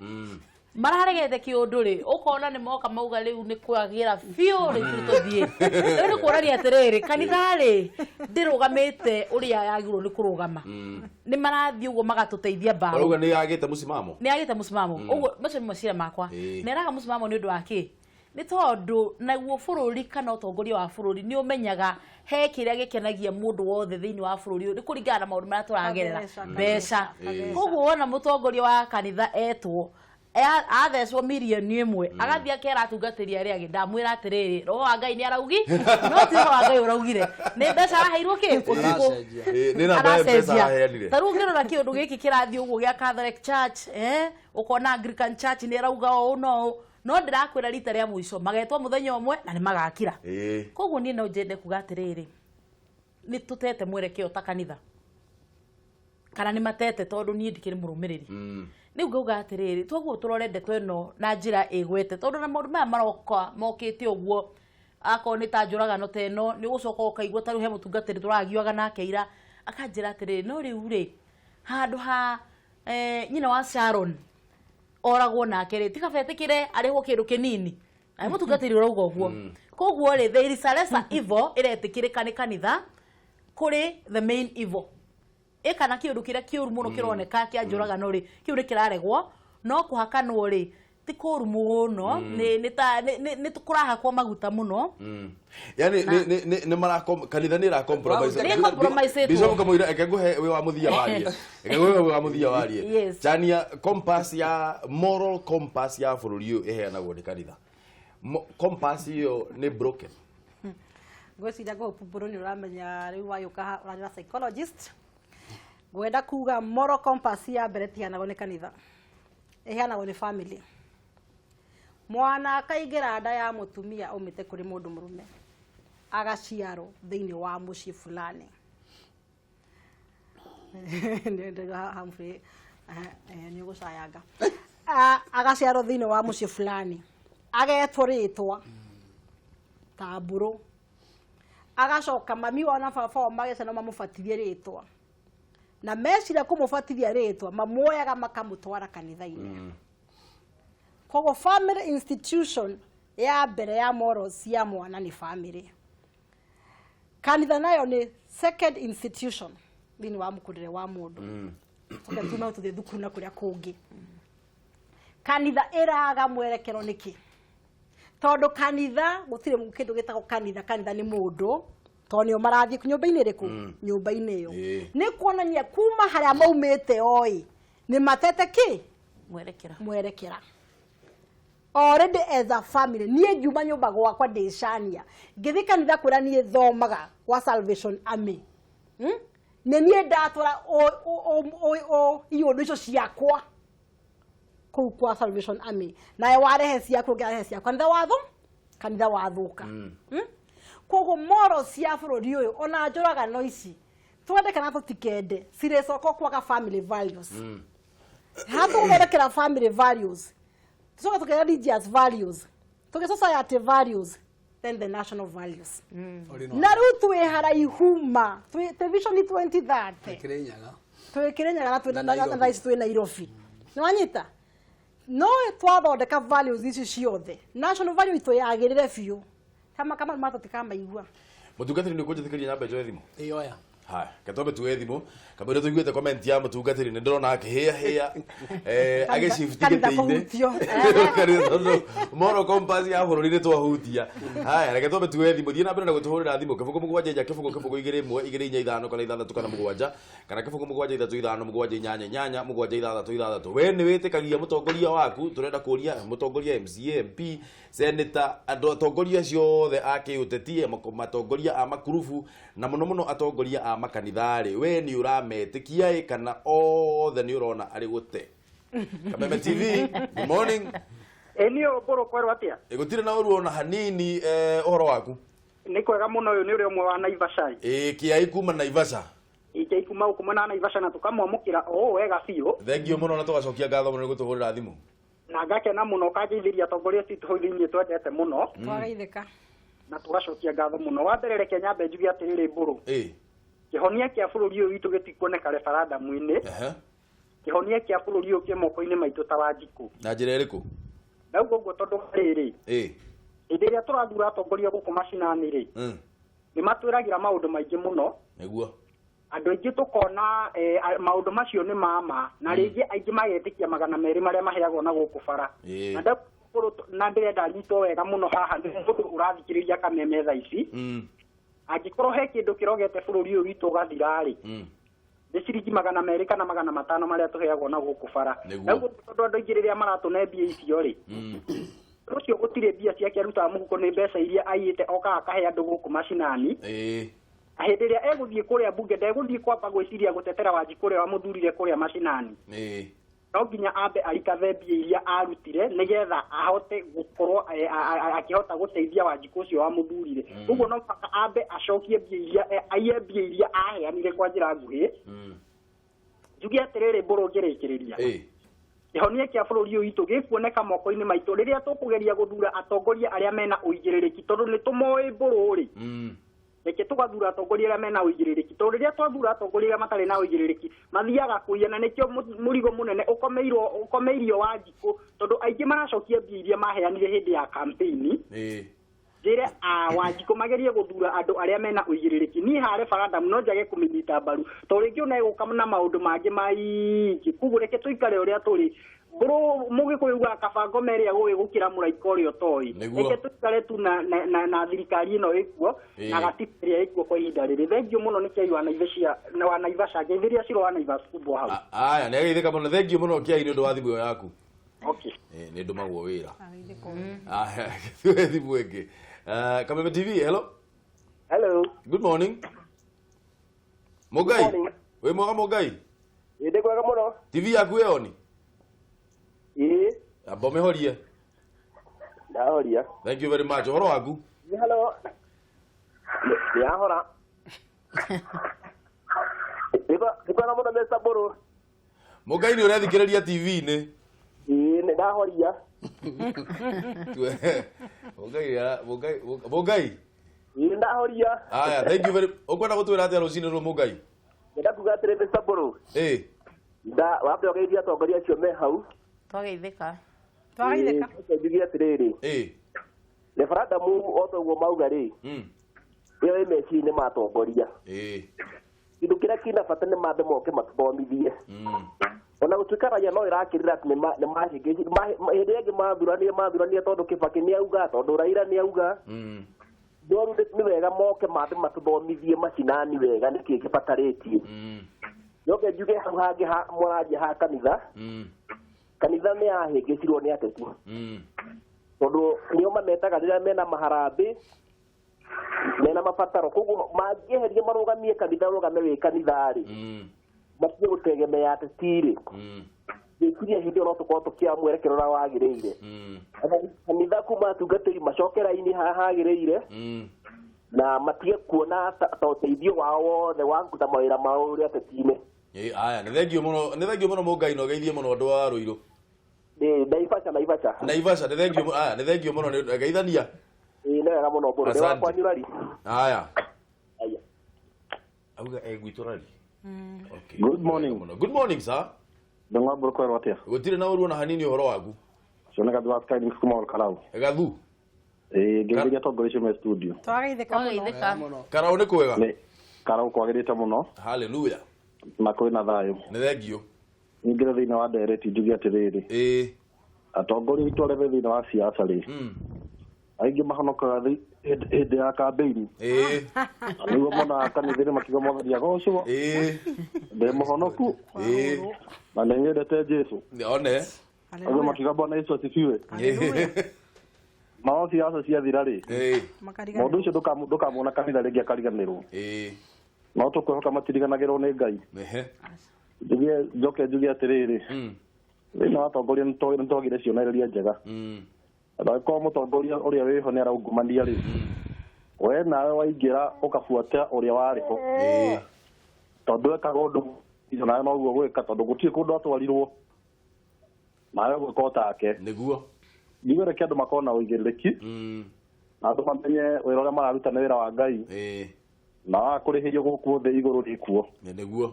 Speaker 2: mararegete kĩũndũ rĩ, ũkona nĩ moka mauga rĩu nĩ kwagĩra biũ, rĩu tũrĩ tũthiĩ. Rĩu nĩ kuonania atĩrĩrĩ, kanitha rĩ ndĩrũgamĩte ũrĩa yagĩrĩirwo nĩ kũrũgama, nĩ marathiĩ ũguo magatũteithia mbaũ.
Speaker 1: Ũrauga nĩ yagĩte mũsimamo.
Speaker 2: Nĩ agĩte mũsimamo ũguo, macio nĩ meciria makwa. Nĩ araga mũsimamo nĩ ũndũ wa kĩ? Nĩ tondũ naguo bũrũri kana ũtongoria wa bũrũri nĩ ũmenyaga he kĩrĩa gĩkenagia mũndũ wothe thĩinĩ wa bũrũri ũyũ, nĩ kũringana na maũndũ marĩa tũragerera.
Speaker 3: Mbeca,
Speaker 2: mbeca.
Speaker 3: mbeca.
Speaker 2: Koguo wona mũtongoria wa kanitha etwo athecwo mirioni 1, agathiĩ akera atungatĩri arĩa angĩ, ndamwĩra atĩrĩrĩ, roho wa Ngai nĩ araugi, no ti roho wa Ngai ũraugire, nĩ mbeca araheirwo kĩ ũtukũ.
Speaker 4: Aracenjia.
Speaker 1: Nĩ namba ya mbeca araheanire.
Speaker 2: Ta rĩu ũngĩrora kĩũndũ gĩkĩ kĩrathiĩ ũguo gĩa Catholic Church, ũkona Anglican Church nĩ ĩrauga ũũ no ũũ, no ndĩrakwĩra rita rĩa mũico magetwo mũthenya ũmwe na nĩ magakira. Koguo niĩ no njende kuga atĩrĩrĩ, nĩ tũtete mwerekeo ta kanitha, kana nĩ matete, tondũ niĩ ndikĩrĩ mũrũmĩrĩri. Rĩu ngauga atĩrĩrĩ, twaguo tũrore ndeto ĩno na njĩra ĩgwete, tondũ na maũndũ maya maroka mokĩte ũguo, akorwo nĩ ta njũragano ta ĩno, nĩ ũgũcoka ũkaigua ta rĩu he mũtungatĩri tũragiaga nake ira, akanjĩra atĩrĩrĩ, no rĩu rĩ, handũ ha nyina wa Sharon oragwo nake rĩ, tiga betĩkĩre arĩhwo kĩndũ kĩnini. Na nĩ mũtungatĩri ũrauga ũguo. Koguo rĩ, there is a lesser evil ĩretĩkĩrĩka nĩ kanitha kũrĩ the main evil, ĩ kana kĩũndũ kĩrĩa kĩũru mũno kĩroneka kĩa njũragano rĩ, kĩu nĩ kĩraregwo, no kũhakanwo rĩ ti kũru mũno, nĩ ta nĩ kũrahakwo maguta mũno.
Speaker 1: Yani nĩ mara kanitha nĩ ĩra compromise.
Speaker 2: Nĩ compromise.
Speaker 1: Bishop Kamũira, eke ngũhe wĩ wa mũthia warie, eke ngũhe wĩ wa mũthia warie.
Speaker 2: Yes.
Speaker 1: Chania, compass ya moral compass ya bũrũri ũyũ ĩheanagwo nĩ kanitha. Compass ĩyo nĩ broken?
Speaker 3: Ngwĩciria ngũbũrũ nĩ ũramenya rĩu wagĩũka ũrarĩ psychologist, ngwenda kuga moral compass ya mbere tiheanagwo nĩ kanitha, ĩheanagwo nĩ family. Mwana akaingĩra nda ya mũtumia aumĩte kũrĩ mũndũ mũrũme, agaciarwo thĩinĩ wa mũciĩ fulani. Humphrey, nĩ ũgũcayanga. Agaciarwo thĩinĩ wa mũciĩ fulani, agetwo rĩtwa. Ta Mbũrũ, agacoka mami wao na baba wao mageca no mamũbatithie rĩtwa, na meciria kũmũbatithia rĩtwa mamuoyaga makamũtwara kanitha-inĩ. Koguo family institution ya mbere ya morals ya mwana nĩ family. Kanitha nayo nĩ second institution thĩinĩ wa mũkũrĩre wa mũndũ. Tũke tume tũthiĩ thukuru na kũrĩa kũngĩ. Kanitha ĩraga mwerekero nĩkĩ? Tondũ kanitha gũtirĩ kĩndũ gĩtagwo kanitha. Kanitha nĩ mũndũ, tondũ nĩo marathiĩ nyũmba-inĩ ĩrĩkũ? Nyũmba-inĩ ĩyo. Nĩ kuonania kuma harĩa maumĩte oĩ nĩ matete kĩ?
Speaker 2: Mwerekera.
Speaker 3: Mwerekera. Already as a family, niĩ ngiuma nyũmba gwakwa ndĩcania ngĩthiĩ kanitha kũrĩa niĩ thomaga gwa Salvation Army, Nĩ niĩ ndatwara iũndũ icio ciakwa kũu kwa Salvation Army, nawe warehe ciaku, ũngĩ arehe ciaku, kanitha watho kanitha wathũka. Koguo moro cia bũrũri ũyũ, ona njũragano ici, twende kana tũtikende, cirĩcoka kwaga family values. Hatũgũthondekera family values, tucoka tũkĩra religious values, tũgĩ society values, then the national values.
Speaker 4: Ũrĩ no
Speaker 3: Na rĩu twĩ haraihu ma twĩ vision 2030.
Speaker 4: Kĩrĩnyaga.
Speaker 3: Twĩ Kĩrĩnyaga na twĩ
Speaker 4: Na
Speaker 3: na
Speaker 4: Nairobi.
Speaker 3: thaa ici twĩ Nairobi. Nĩ wanyita no twathondeka values ici ciothe, national value itũ yagĩrĩre biũ, kama kama matũtikamaigua.
Speaker 1: Mũtungatĩri, nĩ ũkũnjĩtĩkĩria nyambe njoe thimũ?
Speaker 4: Ĩyoya.
Speaker 1: Haya, ketwambe tuoe thimũ kamũira tũiguĩte comment ya mũtungatĩri. Nĩ ndĩrona akĩhĩa hĩa agĩcifuti
Speaker 3: Kanitha
Speaker 1: gĩtĩ-inĩ.
Speaker 3: kũhutio.
Speaker 1: Kanitha, tondũ moral compass ya bũrũri nĩ twahutia. Haya, reke twambe tuoe thimũ. Thiĩ na mbere na gũtũhũrĩra thimũ 0 7 4 0 0 2 1 2 4 5 kana 6 kana 7 kana 0 7 3 5 7 8 8 7 6 6. We nĩ wĩtĩkagia mũtongoria waku? Tũrenda kũria mũtongoria, MCA, MP, senator, andũ atongoria acio othe a kĩũteti, matongoria a makurubu, na mũno mũno atongoria a makanitha rĩ, we nĩ ũrametĩkia ĩ kana othe nĩ ũrona arĩ gũte? Kameme TV, good morning.
Speaker 5: Ĩ niĩ Mbũrũ, kwerwo atĩa?
Speaker 1: Ĩ, gũtirĩ na ũru ona hanini. Ũhoro waku?
Speaker 5: Nĩ kwega mũno. Ũyũ nĩ ũrĩa ũmwe wa Naivasha.
Speaker 1: Ĩ, kĩai kuma Naivasha.
Speaker 5: Ike kuma gũkũ mwena wa Naivasha, na tũkamwamũkĩra o ũũ wega biũ.
Speaker 1: Thengio mũno na tũgacokia ngatho mũno nĩ gũtũhũrĩra thimũ.
Speaker 5: Na ngakena mũno kangeithĩria atongoria citũ hau thĩinĩ twendete mũno.
Speaker 3: Twagaithĩka.
Speaker 5: Na tũgacokia ngatho mũno. Wa mbere, reke nyambe njuge atĩrĩrĩ, Mbũrũ, kĩhonia kĩa bũrũri ũyũ witũ gĩtikuoneka referendum-inĩ. Kĩhonia kĩa bũrũri ũyũ kĩ moko-inĩ maitũ ta Wanjikũ.
Speaker 1: Na njĩra ĩrĩkũ?
Speaker 5: Ndauga ũguo tondũ rĩrĩ, hĩndĩ ĩrĩa tũrathura atongoria gũkũ macinani rĩ, nĩ matwĩragĩra maũndũ maingĩ mũno. Andũ aingĩ tũkona maũndũ macio nĩ mama, na rĩngĩ aingĩ magetĩkia 200 marĩa maheagwo na gũkũ bara. Na na ndĩrenda nyitwo wega mũno haha nĩ mũndũ ũrathikĩrĩria Kameme thaa ici. Angĩkorwo he kĩndũ kĩrogete bũrũri ũyũ witũ ũgathira-rĩ, nĩ ciringi 200 kana 500 marĩa tũheagwo na gũkũ bara. Na ũguo tondũ andũ aingĩ rĩrĩa maratũne mbia icio rĩ, ũcio gũtirĩ mbia ciake arutaga mũhuko, nĩ mbeca iria aiyĩte okaga akahe andũ gũkũ macinani. Na hĩndĩ ĩrĩa egũthiĩ kũrĩa mbunge, ndegũthiĩ kwamba gwĩciria gũtetera Wanjikũ ũrĩa wamũthurire kũrĩa macinani. No nginya ambe arikathe mbia iria arutire nĩgetha ahote gũkorwo akĩhota gũteithia Wanjikũ ũcio wamũthurire. Ũguo no mũhaka ambe acokie mbia iria aiye mbia iria aheanire. Kwa njĩra nguhĩ, njuge atĩrĩrĩ, Mbũrũ, ngĩrĩkĩrĩria, kĩhonia kĩa bũrũri ũyũ witũ gĩkuoneka moko-inĩ maitũ rĩrĩa tũkũgeria gũthura atongoria arĩa mena ũigĩrĩrĩki, tondũ nĩ tũmoĩ, Mbũrũ rĩ. Reke tũgathura atongoria arĩa mena ũigĩrĩrĩki, tondũ rĩrĩa twathura atongoria arĩa matarĩ na ũigĩrĩrĩki, mathiaga kũiya, na nĩkĩo mũrigo mũnene ũkomeirwo ũkomeirio Wanjikũ, tondũ aingĩ maracokia mbia iria maheanire hĩndĩ ya campaign. Njĩre a Wanjikũ magerie gũthura andũ arĩa mena ũigĩrĩrĩki. Niĩ ha referendum no njage kũmĩnyita mbaru, tondũ rĩngĩ ona ĩgũka na maũndũ mangĩ maingĩ. Koguo reke tũikare ũrĩa tũrĩ. Mbũrũ, mũgĩkũyũ ugaga kaba ngoma ĩrĩa gũĩ gũkĩra mũraika ũrĩa ũtoĩ. Reke tũikare tu na thirikari ĩno ĩkuo na gatiba ĩrĩa ĩkuo kwa ihinda rĩrĩ. Thengio mũno. Nĩ kĩai wa Naivasha, wa Naivasha. Ngeithĩria Ciro wa Naivas kubwa hau.
Speaker 1: Aya, nĩ ageithĩka mũno. Thengio mũno, kĩai, nĩ ũndũ wa thimũ ĩyo yaku.
Speaker 5: Okay.
Speaker 1: Nĩ ndũmagwo wĩra. Aya, tuoe thimũ ĩngĩ. Kameme TV, hello.
Speaker 5: Hello.
Speaker 1: Good morning, Mũngai.
Speaker 5: Morning.
Speaker 1: Wĩ mwega, Mũngai?
Speaker 5: Ĩ, ndĩ kwega mũno.
Speaker 1: TV yaku ĩyo ni
Speaker 5: Ĩ.
Speaker 1: Amba ũmĩhorie.
Speaker 5: Ndahoria.
Speaker 1: Thank you very much. Ũhoro waku?
Speaker 5: Hello. Nĩ yahora. Nĩ kwega mũno, Mr. Mbũrũ.
Speaker 1: Mũngai, nĩ ũrethikĩrĩria TV-inĩ?
Speaker 5: Ĩ, nĩ ndahoria.
Speaker 1: Mũngai Mũngai Mũngai.
Speaker 6: Ĩ ndahoria.
Speaker 1: Aya, thank you very. Ũkwenda gũtwĩra atĩa rũcinĩ rũrũ Mũngai?
Speaker 6: Ngenda kuga atĩrĩ Mr. Mbũrũ.
Speaker 1: Ĩ.
Speaker 6: Nda wambe ũgeithie atongoria acio me hau.
Speaker 2: Twageithĩka.
Speaker 3: Twageithĩka.
Speaker 6: Ĩ, njuge atĩrĩrĩ.
Speaker 1: Ĩ.
Speaker 6: Referendum o ta ũguo mauga rĩ. Ĩyo ĩ meciria-inĩ ma atongoria.
Speaker 1: Ĩ.
Speaker 6: Kĩndũ kĩrĩa kĩna bata nĩ mambe moke matũthomithie. Ona gũtuĩka raia no ĩrakĩrĩra atĩ nĩ mahĩngĩcire, hĩndĩ ĩrĩa ĩngĩ mathuranire tondũ Kibaki nĩ auga, tondũ Raila nĩ auga. No rĩu nĩ wega moke mambe matũthomithie macinani wega nĩkĩ kĩbatarĩtie. Njoke njuge hau hangĩ ha mũranjia ha kanitha. Kanitha nĩ yahĩngĩcirwo nĩ ateti. Tondũ nĩo mametaga rĩrĩa mena maharambĩ, mena mabataro. Koguo mangĩeheria marũgamie kanitha, rũgame wĩ kanitha rĩ, matige gũtegemea ateti rĩ. Ngwĩciria hĩndĩ ĩyo no tũkorwo tũkĩoya mwerekero ũrĩa wagĩrĩire. Kanitha kuma atungatĩri macoke raini haha hagĩrĩire, na matige kuona ta ũteithio wao wothe wa kũruta mawĩra mao ũrĩa ateti-inĩ.
Speaker 1: Ĩ, aya, nĩ thengio mũno, nĩ thengio mũno Mũngai, na ũgeithie mũno andũ a Rũirũ.
Speaker 6: Ĩ, Naivasha, Naivasha.
Speaker 1: Naivasha, nĩ thengio mũno, aya, nĩ thengio mũno, nĩ geithania.
Speaker 6: Ĩ, nĩ wega mũno Mbũrũ, ndĩ
Speaker 1: Asante.
Speaker 6: wakwa Nyurari.
Speaker 1: Aya.
Speaker 6: Aya.
Speaker 1: Auga egwitũ rari. Okay.
Speaker 7: Good morning.
Speaker 1: Good morning, sir.
Speaker 7: Ndongwa Mbũrũ kwerwo atĩa?
Speaker 1: Gũtirĩ na ũru ona hanini ũhoro waku.
Speaker 7: Cio nĩ Gathu wa Sky News kuma Olkalau.
Speaker 1: Gathu.
Speaker 7: Ĩ, ngeithĩria atongoria acio me studio.
Speaker 3: Twageithĩka mũno.
Speaker 1: Karau nĩ kwega?
Speaker 7: Nĩ Karau kwagĩrĩte mũno.
Speaker 1: Hallelujah.
Speaker 7: Na kwĩna thayũ.
Speaker 1: Nĩ thengio.
Speaker 7: Nyingĩre thĩinĩ wa ndereti njuge atĩrĩrĩ.
Speaker 1: Ĩ.
Speaker 7: Atongoria aitũ arĩa me thĩinĩ wa siasa rĩ. Aingĩ mahonokaga hĩndĩ ya kambĩini.
Speaker 1: Ĩ.
Speaker 7: Nĩguo monaga kanitha-inĩ makiuga Mwathani agocwo.
Speaker 1: Ĩ.
Speaker 7: Ndĩ mũhonoku.
Speaker 1: Ĩ.
Speaker 7: Na nĩ nyendete Jesũ.
Speaker 1: One.
Speaker 7: Aguo makiuga Bwana Yesu asifiwe. No siasa ciathira rĩ. Mũndũ ũcio ndũkamuona kanitha rĩngĩ akariganĩrwo. No tũkwĩhoka matiriganagĩrwo nĩ Ngai. Njuge njoke njuge atĩrĩrĩ. Thĩinĩ wa atongoria nĩ twagire cionereria njega. Angĩkorwo mũtongoria ũrĩa wĩho nĩ araungumania rĩ, we nawe waingĩra ũkabuata ũrĩa warĩ ho. Tondũ ekaga ũndũ nawe noguo gwĩka, tondũ gũtirĩ kũndũ atwarirwo, nawe ũgwĩka o take.
Speaker 1: Nĩguo.
Speaker 7: Njuge reke andũ makorwo na ũigĩrĩrĩki, na andũ mamenye wĩra ũrĩa mararuta nĩ wĩra wa Ngai. Na waga kũrĩhĩrio gũkũ thĩ igũrũ rĩkuo.
Speaker 1: Nĩguo.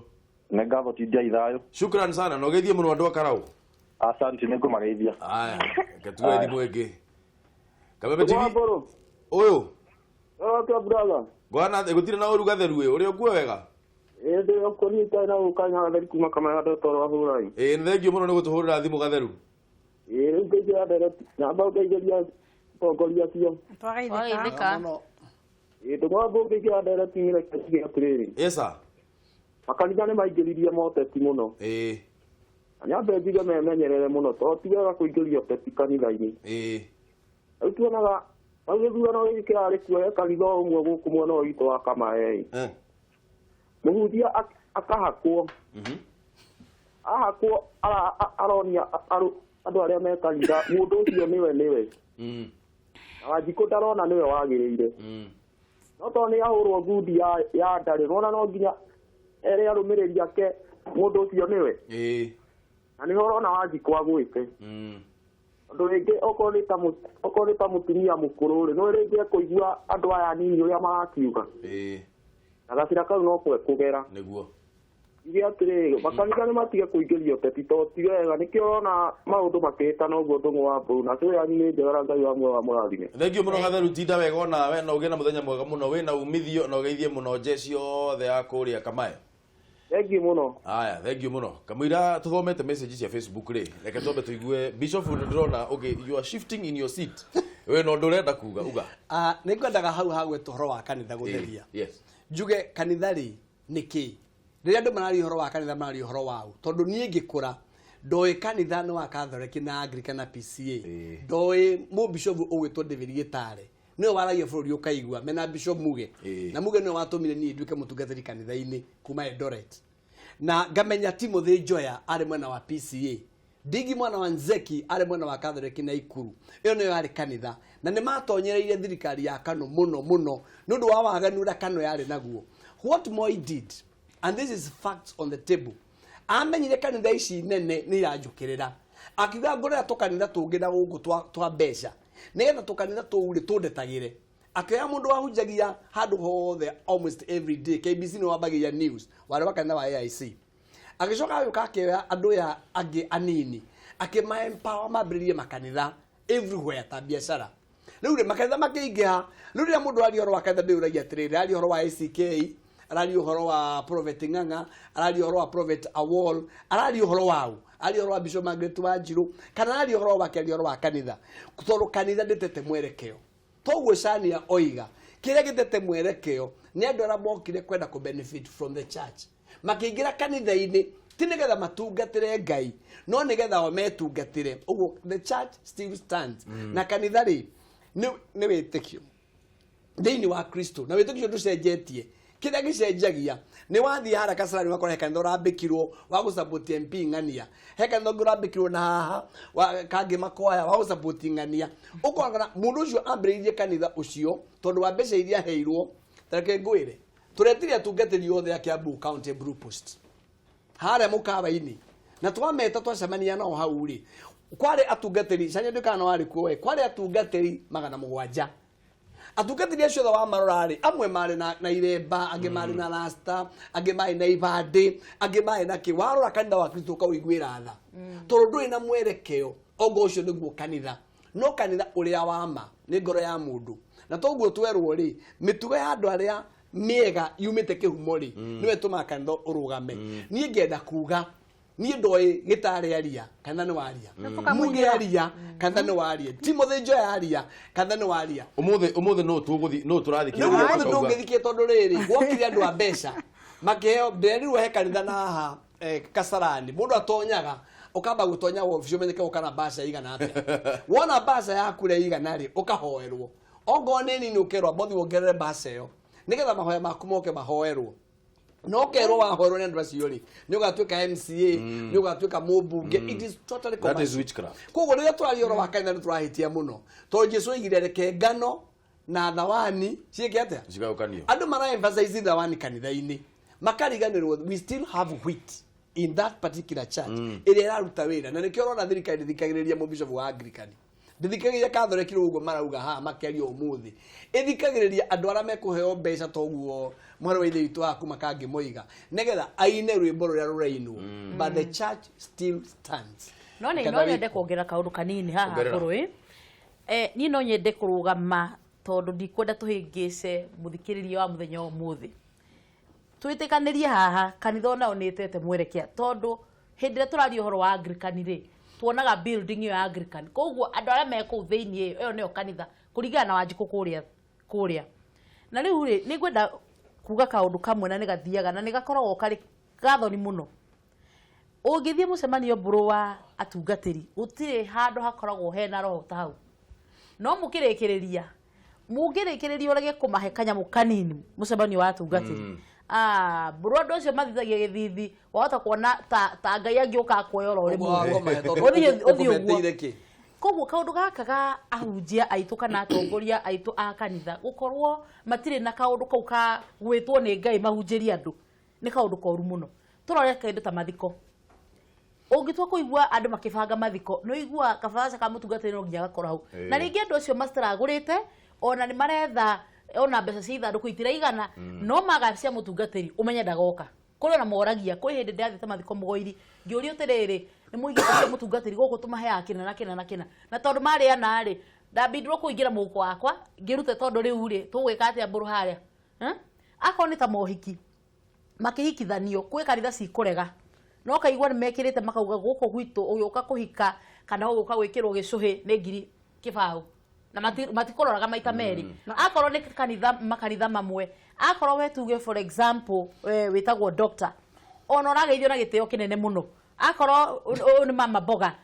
Speaker 7: Nĩ ngatho tindiai thayũ.
Speaker 1: Shukran sana, na ũgeithie mũno andũ a Karau.
Speaker 7: Asante, nĩ ngũmageithia.
Speaker 1: Aya, reke tuoe thimũ ĩngĩ. Kameme TV. Ũyũ.
Speaker 6: Oke brother.
Speaker 1: Ngwana gũtirĩ na ũru gatheru ĩ, ũrĩa ũkuo wega?
Speaker 6: Ĩ, ndĩ ũkũnyita na ũkanya gatheri kuma Kamara ndotoro wa hũrai.
Speaker 1: Ĩ, nĩ thengio mũno nĩ gũtũhũrĩra thimũ gatheru.
Speaker 6: Ĩ, rĩu ngĩingĩra ndereti, namba ũngeithĩria atongoria acio.
Speaker 3: Twageithĩka.
Speaker 6: Ĩ, ndũng'ombe ũngĩingĩra ndereti reke njuge atĩrĩrĩ.
Speaker 1: Yes sir.
Speaker 6: Makanitha nĩ maingĩririe moteti mũno.
Speaker 1: Ĩ.
Speaker 6: Na nyambe njuge memenyerere mũno, tondũ ti wega kũingĩria ũteti kanitha-inĩ.
Speaker 1: Ĩ.
Speaker 6: Rĩu tuonaga rĩu gĩthurano gĩkĩ kĩrarĩ kuo he kanitha o ũmwe gũkũ mwena ũyũ witũ wa Kamae. Mũhunjia akahakwo. Ahakwo aronia andũ arĩa me kanitha mũndũ ũcio nĩwe nĩwe. Na Wanjikũ ndarona nĩwe wagĩrĩire. No tondũ nĩ ahũrwo ngundi ya ndarĩ, nĩwona no nginya ere arũmĩrĩri ake mũndũ ũcio nĩwe. Na nĩho ũrona Wanjikũ agwĩte. Tondũ rĩngĩ okorwo nĩ ta mũtumia mũkũrũ rĩ, no rĩngĩ ekũigua andũ aya anini ũrĩa marakiuga. Na gacĩra kau no kũgera.
Speaker 1: Nĩguo.
Speaker 6: Njuge atĩrĩrĩ, makanitha nĩ matige kũingĩria ũteti tondũ ti wega, nĩkĩo ũrona maũndũ makĩhĩtana ũguo Ndũng'ũ wa Mbũrũ, na cũĩ yanyu nĩ njega na Ngai wa muoyo amũrathime.
Speaker 1: Thengio mũno Gatheru, tinda wega onawe na ũgĩe na mũthenya mwega mũno, wĩna umithio na ũgeithie mũno njeci yothe ya kũrĩa Kamae.
Speaker 6: Thengio mũno.
Speaker 1: Aya, thengio mũno. Kamũira tũthomete message cia Facebook rĩ, reke twambe tũigue Bishop nĩ ndĩrona okay, you are shifting in your seat. We no ndũrenda kuga, uga.
Speaker 4: Nĩ ngwendaga hau hagwetwo ũhoro wa kanitha gũtheria.
Speaker 1: Yes.
Speaker 4: Njuge kanitha rĩ nĩ kĩ? Rĩrĩa andũ mararia ũhoro wa kanitha mararia ũhoro wao, tondũ niĩ ngĩkũra ndoĩ kanitha nĩ wa Catholic na Anglican na PCA. Ndoĩ mũbishopu ũgwĩtwo David Gĩtare nĩwe waragia bũrũri ũkaigua mena Bishop Muge. Na Muge nĩwe watũmire niĩ nduĩke mũtungatĩri kanitha-inĩ kuma Eldoret. Na ngamenya Timothy Njoya arĩ mwena wa PCA. Ndingi mwana wa Nzeki arĩ mwena wa Catholic na Ikuru. Ĩyo nĩyo yarĩ kanitha. Na nĩ matonyereire thirikari ya KANU mũno mũno nĩ ũndũ wa waganu ũrĩa KANU yarĩ naguo. What Moi did, and this is facts on the table, amenyire kanitha ici nene nĩ iranjũkĩrĩra. Akiuga ngũrĩra tũkanitha tũngĩ na gũkũ twa mbeca nĩgetha tũkanitha tũu rĩ tũndetagĩre. Akĩoya mũndũ wahunjagia handũ hothe almost every day, KBC nĩ wambagia news, warĩ wa kanitha wa AIC. Agĩcoka agĩũka akĩoya andũ ya angĩ anini akĩma empower mambĩrĩrie makanitha everywhere ta biacara. Rĩu rĩ makanitha makĩingĩha. Rĩu rĩrĩa mũndũ aria ũhoro wa kanitha ndĩũragia atĩrĩrĩ, araria ũhoro wa ACK, araria ũhoro wa Prophet Ng'ang'a, araria ũhoro wa Prophet Awol, araria ũhoro wau, araria ũhoro wa Bishop Margaret Wanjiru, kana araria ũhoro wake, araria ũhoro wa kanitha, tondũ kanitha ndĩtete mwerekeo. Toguo Shania oiga kĩrĩa gĩtete mwerekeo nĩ andũ arĩa mokire kwenda kũ benefit from the church, makĩingĩra kanitha-inĩ ti nĩgetha matungatĩre Ngai no nĩgetha o metungatĩre. Ũguo the church still stands. Na kanitha rĩ nĩ wĩtĩkio thĩinĩ wa Kristo, na wĩtĩkio ndũcenjetie. Kĩrĩa gĩcenjagia nĩ wathiĩ harĩa Kasarani wakora he kanitha ũrambĩkirwo wa gũsupport MP ng'ania, he kanitha ũngĩ ũrambĩkirwo na haha wa kangĩ makwaya wa gũsupport ng'ania. Ũkona mũndũ ũcio ambĩrĩirie kanitha ũcio tondũ wa mbeca iria aheirwo. Ta reke ngwĩre, tũretire atungatĩri othe a Kiambu County Blue Post harĩa mũkawa-inĩ, na twameta twacemania nao hau rĩ, kwarĩ atungatĩri Shania ndũkana no warĩ kuo we, kwarĩ atungatĩri 700. Atungatĩri acio othe wamarora rĩ, amwe marĩ na iremba, angĩ marĩ na rasta, angĩ marĩ na ibandĩ, angĩ marĩ na kĩ. Warora kanitha wa Kristo ũkawĩiguĩra tha, tondũ ndũrĩ na mwerekeo. Ongo ũcio nĩguo kanitha, no kanitha ũrĩa wa ma nĩ ngoro ya mũndũ. Na toguo twerwo rĩ, mĩtugo ya andũ arĩa mĩega yumĩte kĩhumo rĩ, nĩwe ĩtũmaga kanitha ũrũgame. Niĩ ngenda kuga niĩ ndoĩ gĩtarĩ aria kanitha nĩ waria, muge aria kanitha nĩ waria, Timothy Njoya aria kanitha nĩ waria.
Speaker 1: Ũmũthĩ nũ tũgũthi, nũ tũrathikĩrĩria?
Speaker 4: Rĩu ũmũthĩ ndũngĩthikie tondũ rĩrĩ gwokire andũ a mbeca makĩheo. Ndĩrerirwo he kanitha na haha Kasarani, mũndũ atonyaga ũkamba gũtonya wabici ũmenyeke ũka na mbaca igana atĩa. Wona mbaca yaku rĩa igana rĩ, ũkahoerwo. Ongorwo nĩ nini ũkerwo mbothi wongerere mbaca ĩyo nĩgetha mahoya maku moke mahoerwo. No kerwo wahoerwo nĩ andũ acio rĩ, nĩ ũgatuĩka MCA, nĩ ũgatuĩka mũmbunge. It is totally
Speaker 1: That is witchcraft.
Speaker 4: Koguo rĩrĩa tũraria ũhoro wa kanitha nĩ tũrahĩtia mũno, tondũ Jesu oigire reke ngano na thawani ciĩke atĩa?
Speaker 1: Cigayũkanio.
Speaker 4: Andũ mara emphasize thawani kanitha-inĩ, makariganĩrwo we still have wheat in that particular church ĩrĩa ĩraruta wĩra. Na nĩkĩo ũrona thirikari ndĩthikagĩrĩria mũbishop wa Anglican, ndĩthikagĩrĩria Catholic ũguo marauga haha makĩaria ũmũthĩ, ĩthikagĩrĩria andũ arĩa mekũheo mbeca toguo mwarĩ wa ithe witũ haha kuma Kangĩmoiga, nĩgetha aine rwĩmbo rũrĩa rũrainwo. But the church still stands.
Speaker 2: No nĩ no nyende kuongerera kaũndũ kanini haha kũrũĩ. Niĩ no nyende kũrũgama tondũ ndikwenda tũhĩngĩce mũthikĩrĩria wa mũthenya wa ũmũthĩ. Twĩtĩkanĩrie haha kanitha onao nĩ ĩtete mwerekea, tondũ hĩndĩ ĩrĩa tũraria ũhoro wa Anglican rĩ, tuonaga building ĩyo ya Anglican. Koguo andũ arĩa me kũu thĩinĩ ĩyo nĩyo kanitha kũringana na Wanjikũ kũrĩa. Na rĩu rĩ, nĩ ngwenda kuga kaũndũ kamwe na nĩ gathiaga na nĩ gakoragwo karĩ gathoni mũno. Ũngĩthiĩ mũcemanio mbũrũ wa atungatĩri, gũtirĩ handũ hakoragwo hena roho ta hau. No mũkĩrĩkĩrĩria, mũngĩrĩkĩrĩria ũrege kũmahe kanyamũ kanini mũcemanio wa atungatĩri. Mbũrũ andũ acio mathithagia gĩthithi, wahota kuona ta Ngai angĩũka akuoya oro rĩmwe. Ũthiĩ ũguo. Koguo kaũndũ gaka ga ahunjia aitũ kana atongoria aitũ a kanitha gũkorwo matirĩ na kaũndũ kau ka gwĩtwo nĩ Ngai mahunjĩrie andũ nĩ kaũndũ koru mũno. Tũrore kĩndũ ta mathiko. Ũngĩtua kũigua andũ makĩbanga mathiko, nĩ ũiguaga kabaraca ka mũtungatĩri no nginya gakorwo hau. Na rĩngĩ andũ acio matiragũrĩte, ona nĩ maretha ona mbeca cia ithandũkũ itiraigana, no maga cia mũtungatĩri ũmenye ndagoka. Kũrĩ ona moragia, kwĩ hĩndĩ ndĩrathiĩte mathiko Mũgoiri, ngĩũrio atĩrĩrĩ, nĩ mũigĩte cia mũtungatĩri gũkũ tũmaheaga kĩna na kĩna na kĩna. Na tondũ marĩana rĩ, ndambindirwo kũingĩra mũhuko wakwa, ngĩrute tondũ rĩu rĩ, tũgwĩka atĩa mbũrũ harĩa? Akorwo nĩ ta mohiki, makĩhikithanio, kwĩ kanitha cikũrega. No kaigua nĩ mekĩrĩte makauga gũkũ gwitũ ũgĩũka kũhika kana ũgĩũka gwĩkĩrwo gĩcũhĩ nĩ ngiri kĩbaũ. Na matikũroraga maita merĩ. Akorwo nĩ kanitha, makanitha mamwe, akorwo we tuge for example, wĩtagwo doctor, ona ũrageithio na gĩtĩo kĩnene mũno. Akorwo ũyũ nĩ mama mboga,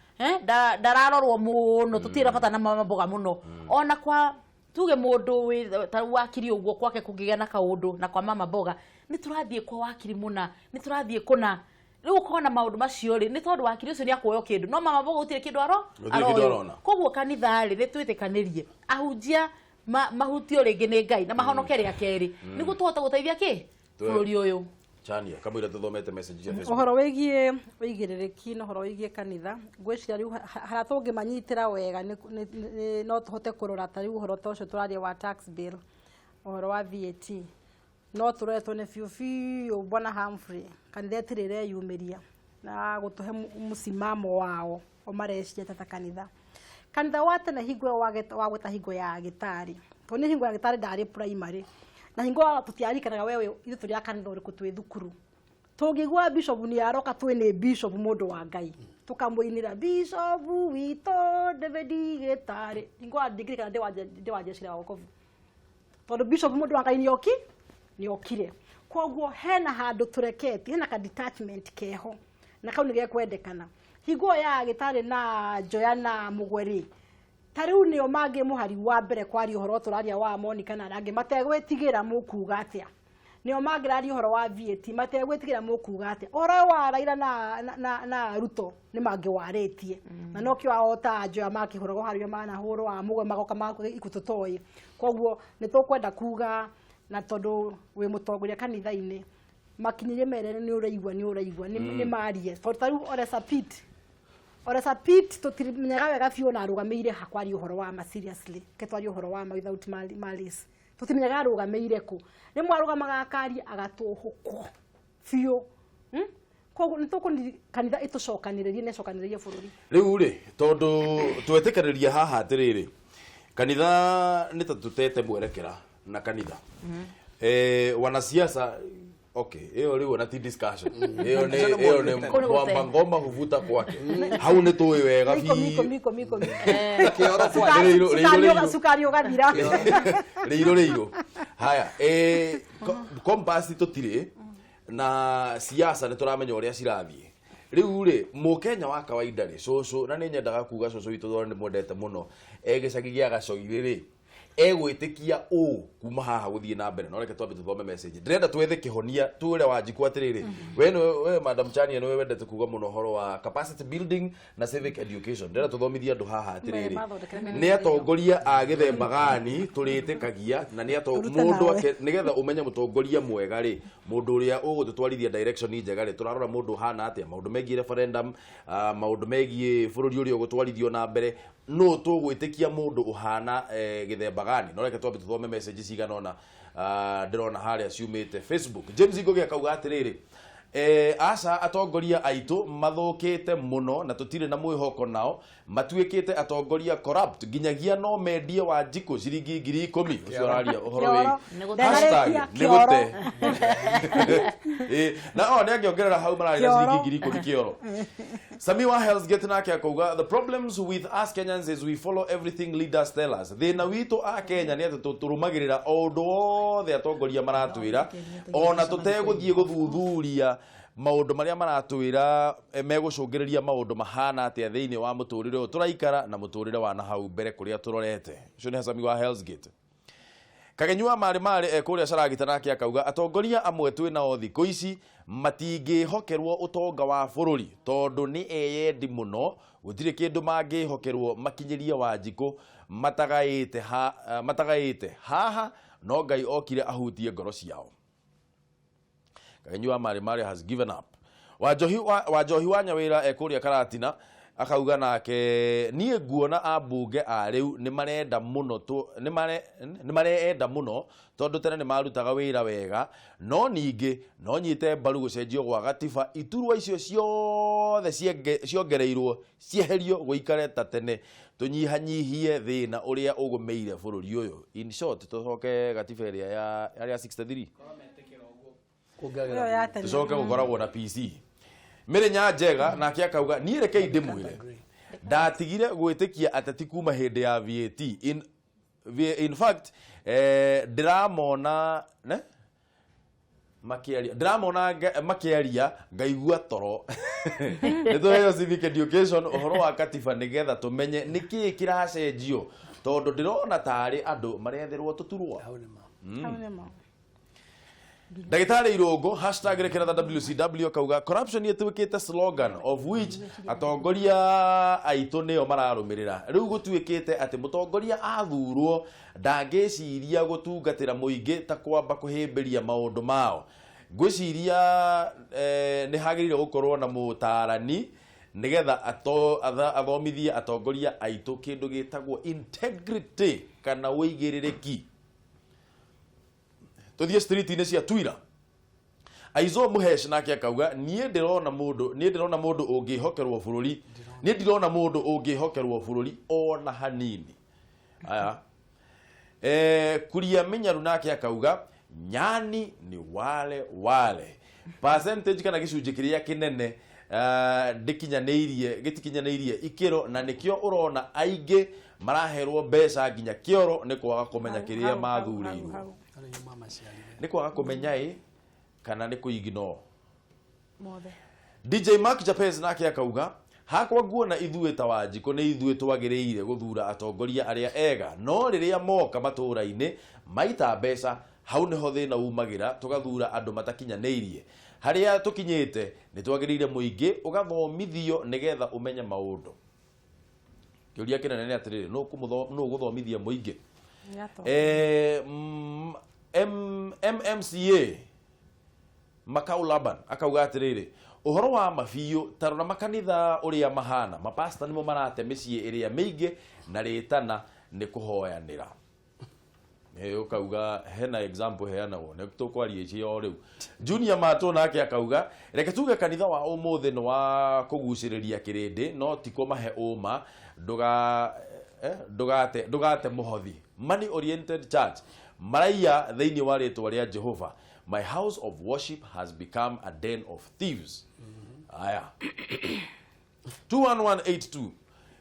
Speaker 2: ndararorwo mũno, tũtirĩ na bata na mama mboga mũno. Ona kwa tuge mũndũ wĩ ta rĩu wakiri ũguo kwake kũngĩgĩa na kaũndũ na kwa mama mboga, nĩ tũrathiĩ kwa wakiri mũna, nĩ tũrathiĩ kũna. Rĩu ũkona maũndũ macio rĩ, nĩ tondũ wakiri ũcio nĩ akuoya kĩndũ, no mama mboga gũtirĩ kĩndũ aroyo. Koguo kanitha rĩ, nĩ twĩtĩkanĩrie ahunjia mahutio rĩngĩ nĩ Ngai na mahonoke rĩa kerĩ, nĩguo tũhote gũteithia kĩ bũrũri ũyũ.
Speaker 1: Chania kamũira tũthomete message cia Facebook.
Speaker 3: Ũhoro wĩgiĩ ũigĩrĩrĩki na ũhoro wĩgiĩ kanitha, ngwĩciria rĩu harĩa tũngĩmanyitĩra wega no tũhote kũrora ta rĩu ũhoro ta ũcio tũraria wa tax bill, ũhoro wa VAT, no tũrore tuone biũ biũ Bwana Humphrey kanitha ĩtirĩ ĩreyumĩria na gũtũhe mũsimamo wao o mareciria ta kanitha. Kanitha wa tene hingo ĩyo wagweta hingo ya gĩtarĩ, tondũ nĩ hingo ya gĩtarĩ ndarĩ primary, na hingo ĩyo tũtiaririkanaga we ithuĩ tũrĩ a kanitha ũrĩkũ twĩ thukuru. Tũngĩigua bishop nĩ aroka twĩ nĩ bishop mũndũ wa Ngai, tũkamũinĩra bishop witũ David Gĩtarĩ. Hingo ĩyo ndingĩririkana ndĩ wa jeshi la wokovu, tondũ bishop mũndũ wa Ngai nĩ okire. Koguo hena handũ tũreketie, hena ka detachment keho, na kau nĩ gekwendekana. Hingo ĩyo ya gĩtarĩ na Njoya na Mũgwe rĩ, ta rĩu nĩo mangĩ mũhari wa mbere kwaria ũhoro tũraria wa Monica na arĩa angĩ mategwĩtigĩra mũkuga atĩa. Nĩo mangĩraria ũhoro wa VAT mategwĩtigĩra mũkuga atĩa. Ũhoro ũyũ wa Raila na Ruto nĩ mangĩwarĩtie. Na nokĩo ao ta Njoya makĩhũragwo harĩa manahũrwo wa Mũgwe magoka ikũ tũtoĩ. Koguo nĩ tũkwenda kuga, na tondũ wĩ mũtongoria kanitha-inĩ, makinyĩrie mere nĩ ũraigua, nĩ ũraigua, nĩ marie. Tondũ ta rĩu Ole Sapit, Ole Sapit tũtimenyaga wega biũ na arũgamĩire ha kwaria ũhoro wa ma seriously, ke twarie ũhoro wa ma without malice. Tũtimenyaga arũgamĩire kũ. Rĩmwe arũgamaga akaria agatũhũkwo biũ. Koguo nĩ tũkũni kanitha ĩtũcokanĩrĩrie na ĩcokanĩrĩrie bũrũri.
Speaker 1: Rĩu rĩ, tondũ twetĩkanĩria haha atĩrĩrĩ, kanitha nĩ ta tũtete mwerekera na kanitha. Wanasiasa okay, ĩyo rĩu ona ti discussion. Ĩyo nĩ
Speaker 2: Kũu nĩ gũte.
Speaker 1: Mwamba ngoma huvuta kwake. Hau nĩ tũĩ wega
Speaker 3: Miko
Speaker 1: biũ.
Speaker 3: miko miko miko miko.
Speaker 4: Kĩoro kwa
Speaker 1: Rĩirũ, rĩirũ, rĩirũ.
Speaker 3: Cukari ũgathira.
Speaker 1: Rĩirũ rĩirũ. Haya, compass tũtirĩ na siasa nĩ tũramenya ũrĩa cirathiĩ. Rĩu rĩ, mũkenya wa kawaida rĩ, cũcũ, na nĩ nyendaga kuga cũcũ witũ tondũ nĩ mwendete mũno, e gĩcagi gĩa Gacoirĩ rĩ, egwĩtĩkia ũ kuma haha gũthiĩ na mbere? No reke twambe tũthome message. Ndĩrenda twethe kĩhonia, twĩre Wanjikũ atĩrĩrĩ, we nĩwe, we Madam Chania nĩwe wendete kuga mũno ũhoro wa capacity building na civic education. Ndĩrenda tũthomithie andũ haha atĩrĩrĩ,
Speaker 3: mathondekere
Speaker 1: nĩ atongoria a gĩthemba gani tũrĩtĩkagia, na nĩ
Speaker 3: Tũrute
Speaker 1: mũndũ
Speaker 3: nawe.
Speaker 1: ake nĩgetha ũmenye mũtongoria mwega rĩ, mũndũ ũrĩa ũgũtũtwarithia direction njega rĩ, tũrarora mũndũ ũhana atĩa, maũndũ megiĩ referendum, maũndũ megiĩ bũrũri ũrĩa ũgũtwarithio na mbere, no tũgwĩtĩkia mũndũ ũhana gĩthemba gani. No reke twambe tũthome message cigana ũna ndĩrona harĩa ciumĩte Facebook. James Ngũgĩ akauga atĩrĩrĩ, aca atongoria aitũ mathũkĩte mũno na tũtirĩ na mwĩhoko nao, matuĩkĩte atongoria corrupt, nginyagia no mendie Wanjikũ ciringi 10,000. Ũcio araria ũhoro
Speaker 3: Kĩoro.
Speaker 2: Nĩ gũte.
Speaker 1: Hashtag
Speaker 3: Ndanarĩkia,
Speaker 1: nĩ
Speaker 3: kĩoro.
Speaker 1: gũte. Na o nĩ angĩongerera hau mararĩ na
Speaker 3: Kĩoro.
Speaker 1: ciringi 10,000 kĩoro. Sami wa Hell's Gate nake akauga, the problems with us Kenyans is we follow everything leaders tell us. Thĩna witũ a Kenya nĩ atĩ tũrũmagĩrĩra o ũndũ wothe atongoria maratwĩra, ona tũtegũthiĩ gũthuthuria maũndũ marĩa maratwĩra megũcũngĩrĩria maũndũ mahana atĩa thĩinĩ wa mũtũrĩre ũyũ tũraikara na mũtũrĩre wa nahau mbere kũrĩa tũrorete. Ũcio nĩ Sami wa Hell's Gate. Kagenyu wa marĩ marĩ ekũrĩa Caragita nake akauga, atongoria amwe twĩ nao thikũ ici matingĩhokerwo ũtonga wa bũrũri tondũ nĩ eyendi mũno, gũtirĩ kĩndũ mangĩhokerwo makinyĩrie Wanjikũ matagaĩte ha, matagaĩte haha, no Ngai okire ahutie ngoro ciao. Kagenyu wa marĩ marĩ has given up. Wanjohi wa Nyawĩra ekũrĩa Karatina akauga nake, niĩ nguona ambunge a rĩu nĩ marenda mũno nĩ mareenda mũno tondũ tene nĩ marutaga wĩra wega, no ningĩ no nyite mbaru gũcenjio gwa gatiba, iturwa icio ciothe ciongereirwo cieherio, gũikare ta tene, tũnyihanyihie thĩna ũrĩa ũgũmĩire bũrũri ũyũ. In short, tũcoke gatiba ĩrĩa ya ya 63.
Speaker 3: Ĩyo ya tene.
Speaker 1: Tucoke gũkoragwo na PC mĩrĩ njega. Nake akauga, niĩ rekei ndĩmwĩre, ndatigire gwĩtĩkia ateti kuma hĩndĩ ya VAT. In fact, ndĩramona ne makĩaria, ndĩramona makĩaria ngaigua toro. Nĩ tũheo civic education ũhoro wa katiba nĩgetha tũmenye nĩkĩĩ kĩracenjio, tondũ ndĩrona tarĩ andũ maretherwo tũturwa.
Speaker 4: Hau nĩ ma.
Speaker 3: Hau nĩ ma.
Speaker 1: Ndagĩtarĩ Irũngũ hashtag rekeratha WCW akauga, corruption ĩtuĩkĩte slogan of which atongoria aitũ nĩo mararũmĩrĩra. Rĩu gũtuĩkĩte atĩ mũtongoria athurwo ndangĩciria gũtungatĩra mũingĩ ta kwamba kũhĩmbĩria maũndũ mao. Ngwĩciria nĩ hagĩrĩire gũkorwo na mũtarani nĩgetha athomithie atongoria aitũ kĩndũ gĩtagwo integrity kana ũigĩrĩrĩki. Tũthiĩ street-inĩ cia Twira. Aizo Muhesh nake akauga niĩ ndĩrona mũndũ, niĩ ndĩrona mũndũ ũngĩhokerwo bũrũri, niĩ ndirona mũndũ ũngĩhokerwo bũrũri ona hanini. Aya. Kuria Minyaru nake akauga nyani ni wale wale. Percentage kana gĩcunjĩ kĩrĩa kĩnene ndĩkinyanĩirie, gĩtikinyanĩirie ikĩro, na nĩkĩo ũrona aingĩ maraherwo mbeca nginya kĩoro nĩ kwaga kũmenya kĩrĩa mathurĩirwo. Nĩ kwaga kũmenya ĩ kana nĩ kũignore.
Speaker 2: Mothe.
Speaker 1: DJ Mark Japez nake akauga hakwa nguona ithuĩ ta Wanjikũ nĩ ithuĩ twagĩrĩire gũthura atongoria arĩa ega, no rĩrĩa moka matũũra-inĩ maita mbeca, hau nĩho thĩna umagĩra, tũgathura andũ matakinyanĩirie. Harĩa tũkinyĩte nĩ twagĩrĩire mũingĩ ũgathomithio nĩgetha ũmenye maũndũ. Kĩũria kĩnene nĩ atĩrĩrĩ, nũ ũgũthomithia mũingĩ? MMCA Makau Laban akauga atĩrĩrĩ, ũhoro wa mabiũ ta rora makanitha ũrĩa mahana, mapasta nĩmo marate mĩciĩ ĩrĩa mĩingĩ na rĩtana nĩ kũhoyanĩra. Ũkauga hena example heanagwo nĩ tũkwaria ici o rĩu. Junior Mato nake akauga reke tuge kanitha wa ũmũthĩ nĩ wa kũgucĩrĩria kĩrĩndĩ no ti kũmahe ũma, ndũgate mũhothi. Money oriented church maraiya thĩinĩ wa rĩtwa rĩa Jehova. My house of worship has become a den of thieves. Aya. 21182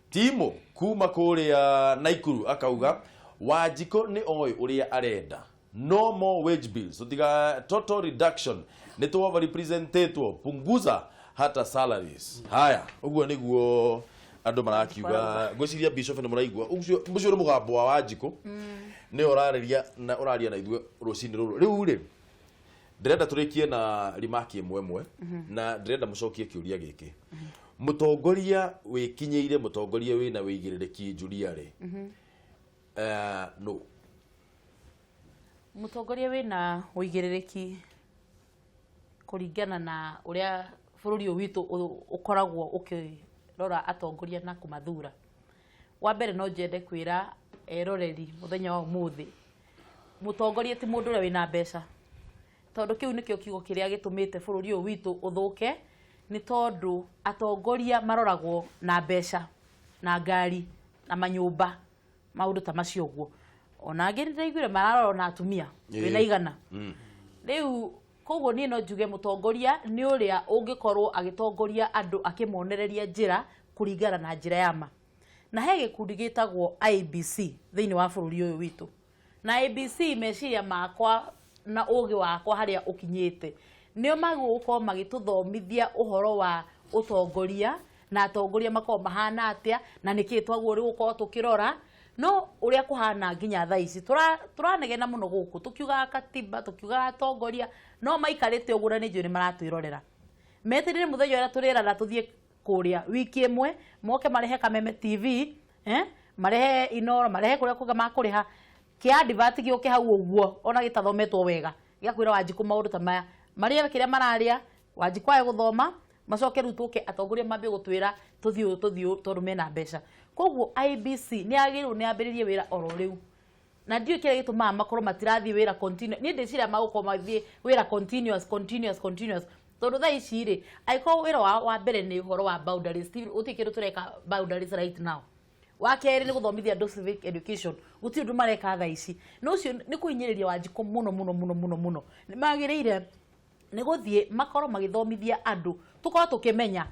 Speaker 1: Timo kuma kũrĩa Naikuru akauga Wanjikũ nĩ oĩ ũrĩa arenda. No more wage bills. Tutiga total reduction. Nĩ tũ overrepresentetwo. Punguza hata salaries. Haya, ũguo nĩguo andũ marakiuga. Ngwĩciria Bishop nĩ mũraigua. Ũcio nĩ mũgambo wa Wanjikũ. Nĩ ũrarĩria na ũraria na ithuĩ rũcinĩ rũrũ. Rĩu rĩ, ndĩrenda tũrĩkie na rimaki ĩmwe ĩmwe, na ndĩrenda mũcokie kĩũria gĩkĩ. Mũtongoria wĩkinyĩire, mũtongoria wĩna wĩigĩrĩrĩki Julia rĩ, no.
Speaker 2: Mũtongoria wĩna wĩigĩrĩrĩki kũringana na ũrĩa bũrũri ũyũ witũ ũkoragwo ũkĩrora atongoria na kũmathura. Wa mbere no njende kwĩra eroreri mũthenya wa ũmũthĩ, mũtongoria ti mũndũ ũrĩa wĩna mbeca, tondũ kĩu nĩkĩo kiugo kĩrĩa gĩtũmĩte bũrũri ũyũ witũ ũthũke, nĩ tondũ atongoria maroragwo na mbeca na ngari na manyũmba, maũndũ ta macio ũguo. Ona angĩ nĩndĩraiguire mararorwo na atumia wĩna igana. Rĩu koguo niĩ no njuge mũtongoria nĩ ũrĩa ũngĩkorwo agĩtongoria andũ akĩmonereria njĩra kũringana na njĩra ya ma. Na he gĩkundi gĩtagwo IBC thĩinĩ wa bũrũri ũyũ witũ. Na IBC meciria makwa na ũgĩ wakwa harĩa ũkinyĩte, nĩo magĩrĩirwo gũkorwo magĩtũthomithia ũhoro wa ũtongoria na atongoria makorwo mahana atĩa na nĩkĩĩ twagĩrĩirwo gũkorwo tũkĩrora. No ũrĩa kũhana nginya thaa ici tũranegena mũno gũkũ tũkiugaga katiba, tũkiugaga atongoria, no maikarĩte ũguo na nĩ njũĩ nĩ maratwĩrorera. Metereire mũthenya ũrĩa tũrĩerana tũthiĩ kũrĩa wiki ĩmwe, moke marehe Kameme TV, marehe Inoro, marehe kũrĩa kũngĩ makũrĩha kĩa advert gĩũke hau ũguo ona gĩtathometwo wega gĩa kwĩra Wanjikũ maũndũ ta maya, marĩe kĩrĩa mararĩa, Wanjikũ age gũthoma, macoke rĩu tũke atongoria mambie gũtwĩra tũthiĩ ũũ, tũthiĩ ũũ tondũ mena mbeca. Koguo IBC nĩ yagĩrĩirwo nĩ yambĩrĩrie wĩra oro rĩu. Na ndiũĩ kĩrĩa gĩtũmaga makorwo matirathiĩ wĩra continuous. Niĩ ndĩciria magũkorwo magĩthiĩ wĩra continuous, continuous, continuous. Tondũ thaa ici rĩ, angĩkorwo wĩra wao wa mbere nĩ ũhoro wa boundaries, gũtirĩ kĩndũ tũreka boundaries right now. Wa kerĩ nĩ gũthomithia andũ civic education, gũtirĩ ũndũ mareka thaa ici. Na ũcio nĩ kũhinyĩrĩria Wanjikũ mũno mũno mũno mũno mũno. Nĩ magĩrĩire nĩ gũthiĩ makorwo magĩthomithia andũ, tũkorwo tũkĩmenya,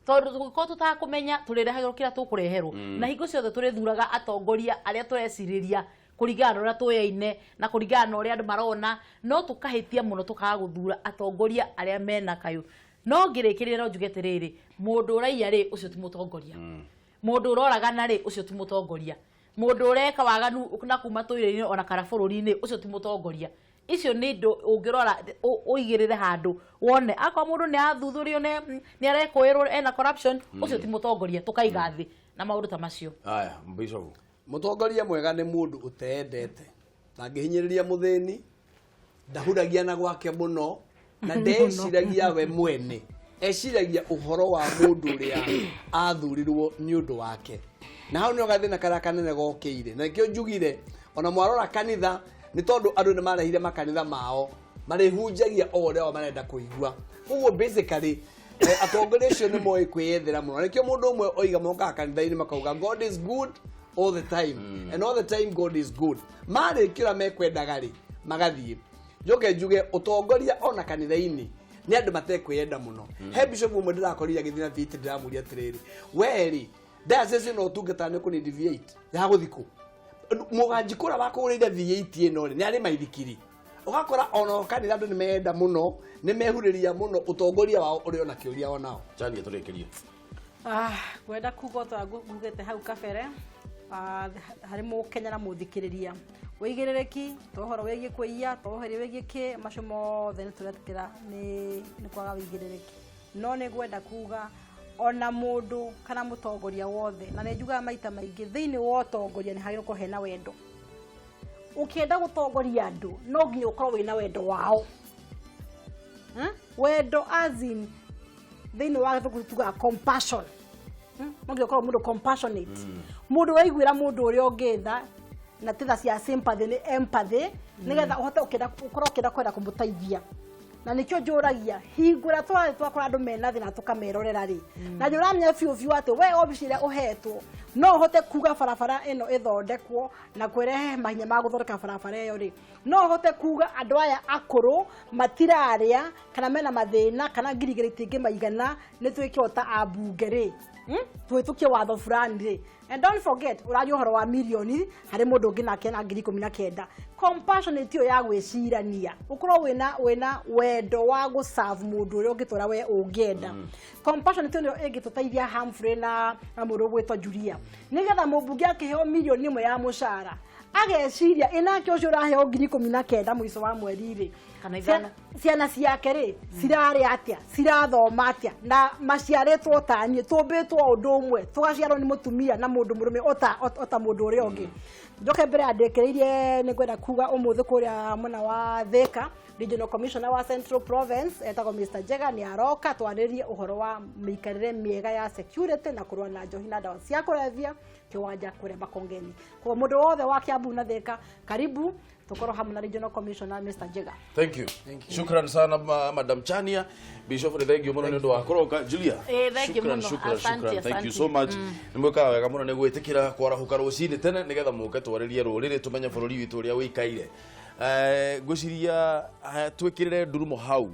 Speaker 2: tondũ tũngĩkorwo tũtakũmenya tũrĩrehagĩrwo kĩrĩa tũkũreherwo. Na hingo ciothe tũrĩthuraga atongoria arĩa tũrecirĩria kũringana na ũrĩa tũyaine na kũringana na ũrĩa andũ marona, no tũkahĩtia mũno tũkaga gũthura atongoria arĩa mena kayũ. No ngĩrĩkĩrĩria no njuge atĩrĩrĩ, mũndũ ũraiya rĩ, ũcio ti mũtongoria. Mũndũ ũroragana rĩ, ũcio ti mũtongoria. Mũndũ ũreka waganu na kuma tũirĩ-inĩ ona kana bũrũri-inĩ, ũcio ti mũtongoria. Icio nĩ indo ũngĩrora ũigĩrĩre handũ wone akorwo mũndũ nĩ athuthurio nĩ arekũĩrwo ena corruption, ũcio ti mũtongoria, tũkaiga thĩ na maũndũ ta macio.
Speaker 1: Aya, Bishop.
Speaker 4: Mũtongoria mwega nĩ mũndũ ũteendete, ndangĩhinyĩrĩria mũthĩni, ndahuragia na gwake mũno, Na ndeciragia we mwene, eciragia ũhoro wa mũndũ ũrĩa athurirwo nĩ ũndũ wake. Na hau nĩho gathĩna karĩa kanene gokĩire. Na nĩkĩo njugire ona mwarora kanitha, nĩ tondũ andũ nĩ marehire makanitha mao marĩhunjagia o ũrĩa o marenda kũigua. Koguo basically atongoria acio nĩ moĩ kwĩyethera mũno. Nĩkĩo mũndũ ũmwe oiga mokaga kanitha-inĩ makauga God is good all the time, and all the time God is good. Marĩkia ũrĩa mekwendaga rĩ, magathiĩ. Njoke njuge ũtongoria ona kanitha-inĩ nĩ andũ matekwĩyenda mũno. He bishop ũmwe ndĩrakorire agĩthiĩ na V8, ndĩramũria atĩrĩrĩ, we rĩ, diocese ĩno ũtungataga nĩ ũkũnidi V8 ya gũthiĩ kũ? Mũganji kũrĩa wakũgũrĩire V8 ĩno rĩ, nĩ arĩ maithikiri. Ũgakora ona kanitha andũ nĩ meyenda mũno, nĩ mehurĩria mũno, ũtongoria wao ũrĩ ona kĩũria onao.
Speaker 1: Chania, tũrĩkĩrie.
Speaker 3: Ngwenda kuga o ta ngugĩte hau kabere, harĩ mũkenya na mũthikĩrĩria, wĩigĩrĩrĩki to ũhoro wĩgiĩ kũiya, to ũhoro wĩgiĩ kĩ, macio mothe nĩ tũretĩkĩra nĩ kwaga wĩigĩrĩrĩki. No nĩ ngwenda kuga ona mũndũ kana mũtongoria wothe, na nĩ njugaga maita maingĩ, thĩinĩ wa ũtongoria nĩ hagĩrĩirwo gũkorwo hena wendo. Ũkĩenda gũtongoria andũ no nginya ũkorwo wĩna wendo wao. Wendo as in thĩinĩ wa gĩthũngũ tugaga compassion. No nginya ũkorwo mũndũ compassionate, mũndũ ũraiguĩra mũndũ ũrĩa ũngĩ tha, na ti tha cia sympathy, nĩ empathy, nĩgetha ũhote ũkĩenda ũkorwo ũkĩenda kwenda kũmũteithia. Na nĩkĩo njũragia hingo ĩrĩa tũrathiĩ twakora andũ mena thĩna tũkamerorera rĩ, na nĩ ũramenya biũ biũ atĩ we obici ĩrĩa ũhetwo no ũhote kuga barabara ĩno ĩthondekwo na kwĩrehe mahinya ma gũthondeka barabara ĩyo rĩ, no ũhote kuga andũ aya akũrũ matirarĩa kana mena mathĩna kana 2,000 itingĩmaigana, nĩ twĩke o ta ambunge rĩ, Tũhĩtũkie watho fulani rĩ. And don't forget, ũraria ũhoro wa mirioni harĩ mũndũ ũngĩ nake na 19,000. Compassionate ĩyo ya gwĩcirania, ũkorwo wĩna wendo wa gũserve mũndũ ũrĩa ũngĩ ta ũrĩa we ũngĩenda. Compassionate ĩyo nĩyo ĩngĩtũteithia Humphrey na mũndũ ũgwĩtwo Julia, nĩgetha mũmbunge akĩheo mirioni ĩmwe ya mũcara ageciria ĩnake ũcio ũraheo 19,000 mũico wa mweri rĩ,
Speaker 2: Kana 5.
Speaker 3: Ciana ciake rĩ cirarĩa atĩa, cirathoma atĩa, na maciarĩtwo ta niĩ, tũmbĩtwo ũndũ ũmwe, tũgaciarwo nĩ mũtumia na mũndũ mũrũme ota mũndũ ũrĩa ũngĩ. Njoke mbere ya ndĩkĩrĩirie, nĩ ngwenda kuga ũmũthĩ kũrĩa mwena wa Thika, Regional Commissioner wa Central Province etagwo Mr. Njega nĩ aroka twarĩrie ũhoro wa mĩikarĩre mĩega ya security na kũrũa na njohi na ndawa cia kũrebia kĩwanja kũrĩa Makongeni. Koguo mũndũ wothe wa Kiambu na Thika, karibu tukorwo hamwe na Regional Commissioner Mr. Njega.
Speaker 1: Thank you. Shukran sana Madam Chania. Bishop, nĩ thank you mũno nĩ ũndũ wa kũroka. Julia.
Speaker 2: Thank you
Speaker 1: Shukran,
Speaker 2: mũno.
Speaker 1: shukran,
Speaker 2: Asante,
Speaker 1: shukran. Thank you
Speaker 2: asante.
Speaker 1: so much. Nĩ mwĩkaga wega mũno nĩ gwĩtĩkĩra kwarahũka rũcinĩ tene nĩgetha mũke twarĩrie rũrĩrĩ tũmenye bũrũri witũ ũrĩa wĩikaire. Ngwĩciria twĩkĩrĩre ndurumo hau.